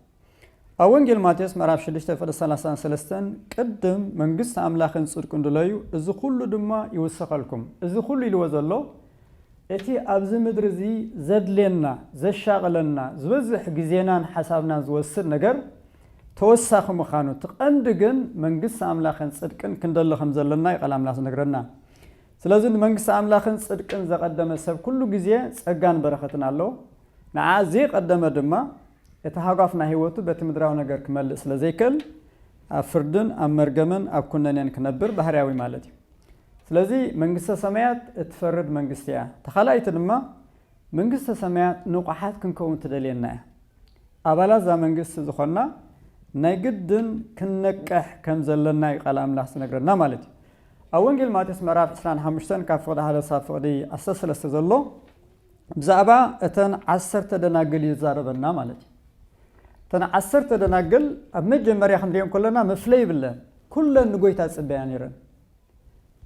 ኣብ ወንጌል ማቴዎስ ምዕራፍ ሽዱሽተ ፍቕዲ ሰላሳን ሰለስተን፣ "ቅድም መንግስቲ ኣምላኽን ጽድቁን ድለዩ፣ እዚ ኩሉ ድማ ይውሰኸልኩም።" እዚ ኩሉ ኢልዎ ዘሎ፣ እቲ ኣብዚ ምድሪ እዚ ዘድልየና፣ ዘሻቕለና፣ ዝበዝሕ ግዜናን ሓሳብናን ዝወስድ ነገር ተወሳኺ ምዃኑ፣ እቲ ቀንዲ ግን መንግስቲ ኣምላኽን ጽድቅን ክንደሊ ከም ዘለና እዩ ቃል ኣምላኽ ዝነግረና። ስለዚ ንመንግስቲ ኣምላኽን ጽድቅን ዘቐደመ ሰብ ኩሉ ግዜ ጸጋን በረኸትን ኣለዎ። ንዓ ዘየቐደመ ድማ እቲ ሃጓፍ ናይ ህይወቱ በቲ ምድራዊ ነገር ክመልእ ስለ ዘይክእል፣ ኣብ ፍርድን ኣብ መርገምን ኣብ ኩነኔን ክነብር ባህርያዊ ማለት እዩ። ስለዚ መንግስተ ሰማያት እትፈርድ መንግስቲ እያ። ተኻላይቲ ድማ መንግስተ ሰማያት ንቑሓት ክንከውን ትደልየና እያ። ኣባላት እዛ መንግስቲ ዝኾንና ናይ ግድን ክንነቅሕ ከም ዘለና እዩ ቃል ኣምላኽ ዝነግረና ማለት እዩ። ኣብ ወንጌል ማቴዎስ ምዕራፍ ዕስራን ሓሙሽተን ካብ ፍቕዲ ሓደ ሳብ ፍቕዲ ዓሰርተ ሰለስተ ዘሎ ብዛዕባ እተን ዓሰርተ ደናግል እዩ ዝዛረበና ማለት እዩ። እተን ዓሰርተ ደናግል ኣብ መጀመርያ ክንሪኦም ከለና መፍለይ ይብለን። ኩለን ንጎይታ ዝጽበያ ነይረን።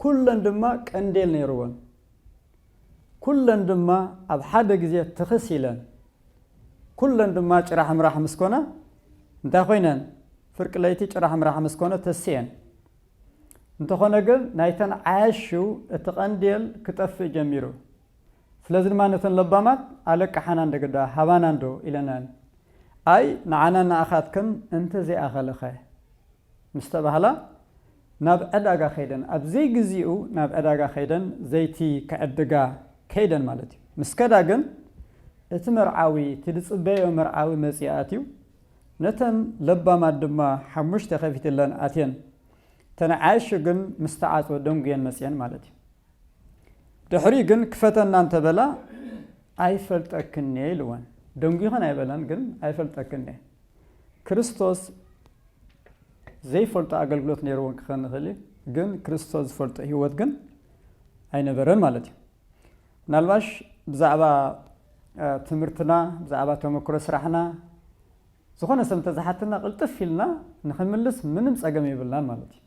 ኩለን ድማ ቀንዴል ነይርወን። ኩለን ድማ ኣብ ሓደ ግዜ ትኽስ ኢለን። ኩለን ድማ ጭራሕ ምራሕ ምስ ኮና እንታይ ኮይነን? ፍርቂ ለይቲ ጭራሕ ምራሕ ምስ ኮነ ተስየን። እንተኾነ ግን ናይተን ዓያሹ እቲ ቀንዴል ክጠፍእ ጀሚሩ። ስለዚ ድማ ነተን ለባማት ኣለቃሓና እንደ ግዳ ሃባና እንዶ ኢለናን። ኣይ ንዓና ንኣኻትክን እንተዘይኣኸለኸ ምስ ተባህላ ናብ ዕዳጋ ከይደን፣ ኣብ ዘይግዚኡ ናብ ዕዳጋ ከይደን ዘይቲ ክዕድጋ ከይደን ማለት እዩ። ምስ ከዳ ግን እቲ መርዓዊ፣ እቲ ዝጽበዮ መርዓዊ መጺኡ ኣትዩ። ነተን ለባማት ድማ ሓሙሽተ ከፊትለን ኣትየን። እተን ዓያሹ ግን ምስ ተዓጽወ ደንጉየን መጽየን ማለት እዩ። ድሕሪኡ ግን ክፈተና እንተበላ ኣይፈልጠክን እየ ኢልወን። ደንጉይኸን ኣይበለን ግን ኣይፈልጠክን እየ። ክርስቶስ ዘይፈልጦ ኣገልግሎት ነይርዎን ክኸውን ይኽእል እዩ፣ ግን ክርስቶስ ዝፈልጦ ህይወት ግን ኣይነበረን ማለት እዩ። ምናልባሽ ብዛዕባ ትምህርትና፣ ብዛዕባ ተመክሮ ስራሕና ዝኾነ ሰብ እንተዝሓትና ቅልጥፍ ኢልና ንኽንምልስ ምንም ጸገም የብልናን ማለት እዩ።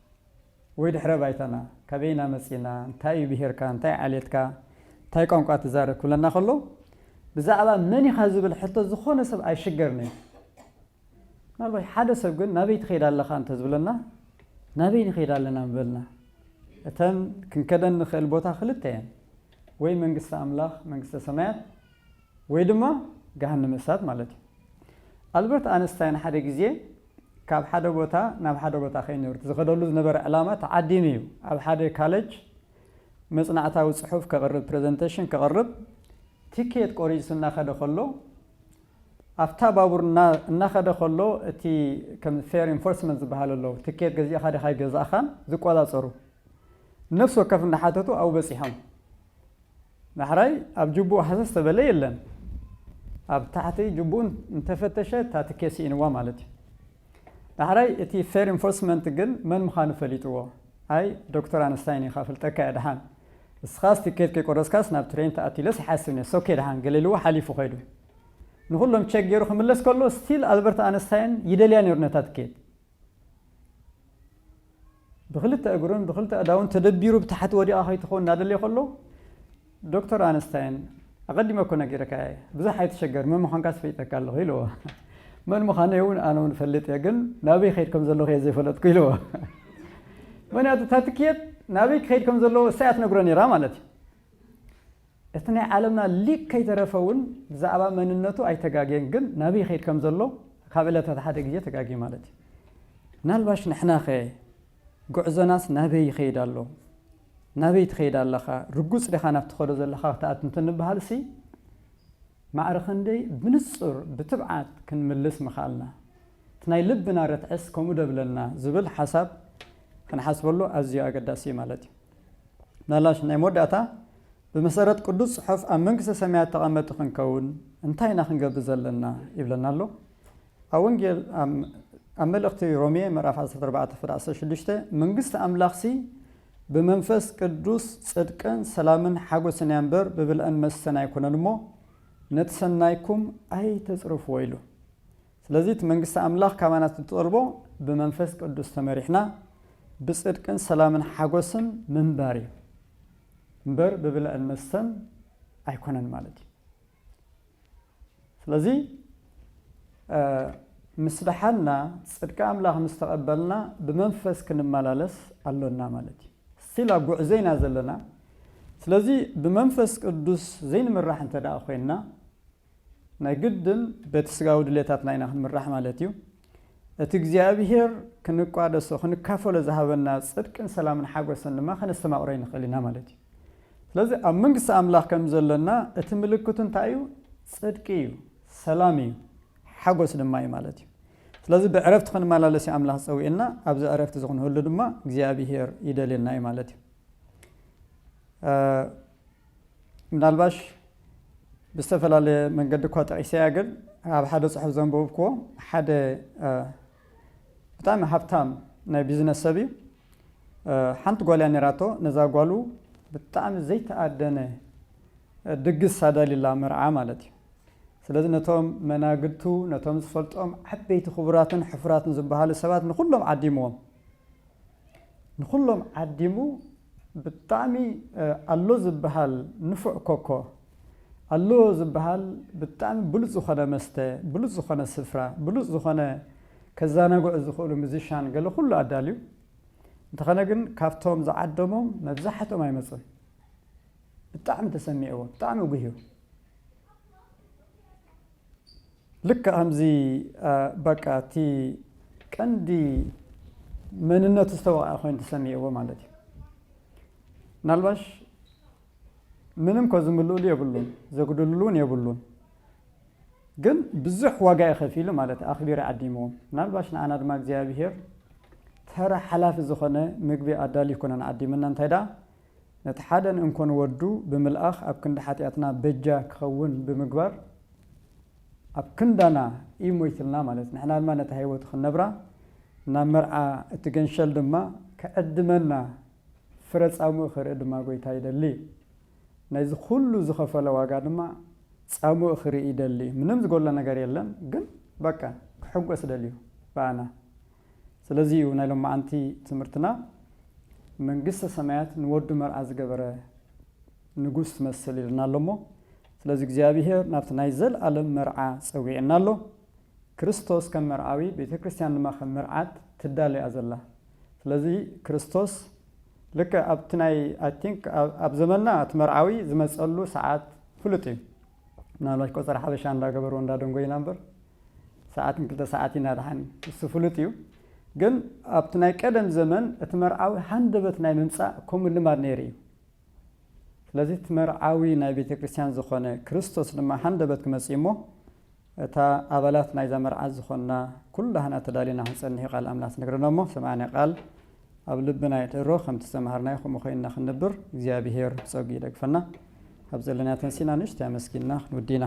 ወይ ድሕረ ባይታና፣ ካበይና መጺና፣ እንታይ እዩ ብሄርካ፣ እንታይ ዓሌትካ፣ እንታይ ቋንቋ ትዛረብ ክብለና ከሎ ብዛዕባ መን ኢኻ ዝብል ሕቶ ዝኾነ ሰብ ኣይሽገርን እዩ። ምናልባት ሓደ ሰብ ግን ናበይ ትኸይድ ኣለኻ እንተዝብለና ናበይ ንኸይድ ኣለና ምበልና። እተን ክንከደን ንኽእል ቦታ ክልተ እየን፣ ወይ መንግስቲ ኣምላኽ መንግስተ ሰማያት ወይ ድማ ገሃነመ እሳት ማለት እዩ። ኣልበርት ኣንስታይን ሓደ ግዜ ካብ ሓደ ቦታ ናብ ሓደ ቦታ ከይነብር ዝኸደሉ ዝነበረ ዕላማ ተዓዲሙ እዩ። ኣብ ሓደ ካለጅ መጽናዕታዊ ጽሑፍ ከቕርብ፣ ፕሬዘንቴሽን ከቕርብ ቲኬት ቆሪሱ እናኸደ ከሎ ኣብታ ባቡር እናኸደ ከሎ እቲ ከም ፌር ኢንፎርስመንት ዝበሃል ኣሎ ትኬት ገዚእኻ ዲኻ ኣይገዛእኻን ዝቆጻጸሩ ነፍሲ ወከፍ እናሓተቱ ኣብኡ በጺሖም። ዳሕራይ ኣብ ጅቡኡ ሃሰስ ተበለ የለን። ኣብ ታሕቲ ጅቡኡ እንተፈተሸ እታ ትኬት ስኢንዋ ማለት እዩ። ዳሕራይ እቲ ፌር ኢንፎርስመንት ግን መን ምዃኑ ፈሊጥዎ። ኣይ ዶክተር ኣንስታይን ኢኻ ፍልጠካ እየ ደሓን። እስኻስ ትኬት ከይቆረስካስ ናብ ትሬን ተኣቲለስ ይሓስብ ነስ ኦኬ ደሓን ገለ ኢልዎ ሓሊፉ ከይዱ። ንኹሎም ቸክ ገይሩ ክምለስ ከሎ ስቲል ኣልበርት ኣንስታይን ይደልያ ነይሩ ነታ ትኬት። ብክልተ እግሩን ብክልተ ኣእዳውን ተደቢሩ ብታሕቲ ወዲቓ ከይትኸውን እናደለየ ከሎ ዶክተር ኣንስታይን ኣቐዲመ እኮ ነጊረካ እየ፣ ብዙሕ ኣይትሸገር፣ መን ምዃንካ ስፈይጠካ ኣለኹ ኢልዎ። መን ምዃነይ እውን ኣነ እውን እፈልጥ እየ፣ ግን ናበይ ከይድ ከም ዘለኹ እየ ዘይፈለጥኩ ኢልዎ። ምክንያቱ እታ ትኬት ናበይ ክኸይድ ከም ዘለዎ እሳ እያ ትነግሮ ነይራ ማለት እዩ። እቲ ናይ ዓለምና ሊቅ ከይተረፈ እውን ብዛዕባ መንነቱ ኣይተጋግየን፣ ግን ናበይ ይኸይድ ከም ዘሎ ካብ ዕለታት ሓደ ግዜ ተጋግዩ ማለት እዩ። ምናልባሽ ንሕናኸ ጉዕዞናስ ናበይ ይኸይድ ኣሎ? ናበይ ትኸይድ ኣለኻ? ርጉጽ ዲኻ ናብቲ ትኸዶ ዘለኻ ክትኣቱ እንተንበሃል ሲ ማዕረ ክንደይ ብንጹር ብትብዓት ክንምልስ ምኽኣልና። እቲ ናይ ልብና ርትዕስ ከምኡ ደብለና ዝብል ሓሳብ ክንሓስበሉ ኣዝዩ ኣገዳሲ እዩ ማለት እዩ። ምናልባሽ ናይ መወዳእታ ብመሰረት ቅዱስ ጽሑፍ ኣብ መንግስተ ሰማያት ተቐመጥቲ ክንከውን እንታይ ኢና ክንገብር ዘለና ይብለና ኣሎ። ኣብ ወንጌል ኣብ መልእኽቲ ሮሜ ምዕራፍ ዓሰርተ ኣርባዕተ ፍዳ ዓሰርተ ሽዱሽተ መንግስቲ ኣምላኽሲ ብመንፈስ ቅዱስ ጽድቅን ሰላምን ሓጎስን እያ እምበር ብብልዕን መስተን ኣይኮነን እሞ ነቲ ሰናይኩም ኣይተጽርፍዎ ኢሉ። ስለዚ እቲ መንግስቲ ኣምላኽ ካባና ትጠልቦ ብመንፈስ ቅዱስ ተመሪሕና ብጽድቅን ሰላምን ሓጎስን ምንባር እዩ እምበር ብብልዕን መስተን ኣይኮነን ማለት እዩ። ስለዚ ምስ ደሓንና ጽድቂ ኣምላኽ ምስ ተቐበልና ብመንፈስ ክንመላለስ ኣሎና ማለት እዩ። ስቲል ኣብ ጉዕዞ ኢና ዘለና። ስለዚ ብመንፈስ ቅዱስ ዘይንምራሕ እንተ ደኣ ኮይንና ናይ ግድን በቲ ስጋዊ ድሌታትና ኢና ክንምራሕ ማለት እዩ። እቲ እግዚኣብሄር ክንቋደሶ ክንካፈሎ ዝሃበና ጽድቅን ሰላምን ሓጎስን ድማ ከነስተማቕሮ ንኽእል ኢና ማለት እዩ። ስለዚ ኣብ መንግስቲ ኣምላኽ ከም ዘለና እቲ ምልክቱ እንታይ እዩ? ጽድቂ እዩ፣ ሰላም እዩ፣ ሓጎስ ድማ እዩ ማለት እዩ። ስለዚ ብዕረፍቲ ክንመላለስ እዩ ኣምላኽ ጸዊዕና። ኣብዚ ዕረፍቲ እዚ ክንህሉ ድማ እግዚኣብሄር ይደልየና እዩ ማለት እዩ። ምናልባሽ ብዝተፈላለየ መንገዲ እኳ ጠቒሰያ ግን ኣብ ሓደ ጽሑፍ ዘንበብክዎ ሓደ ብጣዕሚ ሃብታም ናይ ቢዝነስ ሰብ እዩ። ሓንቲ ጓል እያ ነይራቶ። ነዛ ጓሉ ብጣዕሚ ዘይተኣደነ ድግስ ኣዳሊላ፣ መርዓ ማለት እዩ። ስለዚ ነቶም መናግድቱ፣ ነቶም ዝፈልጦም ዓበይቲ ክቡራትን ሕፉራትን ዝበሃሉ ሰባት ንኹሎም ዓዲምዎም። ንኹሎም ዓዲሙ ብጣዕሚ ኣሎ ዝበሃል ንፉዕ ኮኮ፣ ኣሎ ዝበሃል ብጣዕሚ ብሉፅ ዝኾነ መስተ፣ ብሉፅ ዝኾነ ስፍራ፣ ብሉፅ ዝኾነ ከዘናግዑ ዝኽእሉ ሙዚሻን ገለ ኩሉ ኣዳልዩ። እንተኾነ ግን ካብቶም ዝዓደሞም መብዛሕትኦም ኣይመጹን። ብጣዕሚ ተሰሚዕዎ፣ ብጣዕሚ ጉህዩ። ልክዕ ከምዚ በቃ እቲ ቀንዲ መንነቱ ዝተወቕዐ ኮይኑ ተሰሚዕዎ ማለት እዩ። ምናልባሽ ምንም ኮ ዝምልእሉ የብሉን፣ ዘጉድልሉ እውን የብሉን። ግን ብዙሕ ዋጋ እዩ ከፊሉ ማለት ኣኽቢሩ ዓዲምዎም። ምናልባሽ ንዓና ድማ እግዚኣብሄር ተራ ሓላፊ ዝኾነ ምግቢ ኣዳልዩ ይኮነን ዓዲምና እንታይ ደኣ ነቲ ሓደ ንእንኮን ወዱ ብምልኣኽ ኣብ ክንዲ ሓጢኣትና በጃ ክኸውን ብምግባር ኣብ ክንዳና እዩ ሞይትልና ማለት ንሕና ድማ ነታ ህይወቱ ክንነብራ ናብ መርዓ እቲ ገንሸል ድማ ክዕድመና ፍረ ጻምኡ ክርኢ ድማ ጎይታ ይደሊ እዩ። ናይዚ ኩሉ ዝኸፈለ ዋጋ ድማ ጻምኡ ክርኢ ይደሊ እዩ። ምንም ዝጎሎ ነገር የለን፣ ግን በቃ ክሕጎስ ደልዩ ብኣና። ስለዚ እዩ ናይ ሎማዓንቲ ትምህርትና መንግስተ ሰማያት ንወዱ መርዓ ዝገበረ ንጉስ ትመስል ኢልና ኣሎ እሞ፣ ስለዚ እግዚኣብሄር ናብቲ ናይ ዘለኣለም መርዓ ጸዊዕና ኣሎ። ክርስቶስ ከም መርዓዊ፣ ቤተ ክርስቲያን ድማ ከም መርዓት ትዳለያ ዘላ። ስለዚ ክርስቶስ ልክዕ ኣብቲ ናይ I think ኣብ ዘመንና እቲ መርዓዊ ዝመፀሉ ሰዓት ፍሉጥ እዩ። ምናልባት ቆፀራ ሓበሻ እንዳገበሩ እንዳደንጎይና እምበር ሰዓት ንክልተ ሰዓት ኢና ደሓን እሱ ፍሉጥ እዩ። ግን ኣብቲ ናይ ቀደም ዘመን እቲ መርዓዊ ሃንደበት ናይ ምምፃእ ከምኡ ልማድ ነይሩ እዩ። ስለዚ እቲ መርዓዊ ናይ ቤተ ክርስቲያን ዝኾነ ክርስቶስ ድማ ሃንደበት ክመጽእ እሞ እታ ኣባላት ናይዛ መርዓት ዝኾንና ኩላህና ተዳሊና ክንጸንሕ እዩ ቃል ኣምላኽ ዝነግረና እሞ ሰማዕና ቃል ኣብ ልብና የድህሮ ከምቲ ዝተማሃርናዮ ከምኡ ኮይንና ክንነብር እግዚኣብሄር ብጸጉ ይደግፈና። ኣብ ዘለና ተንሲና ንእሽተይ ኣመስጊንና ክንውዲና።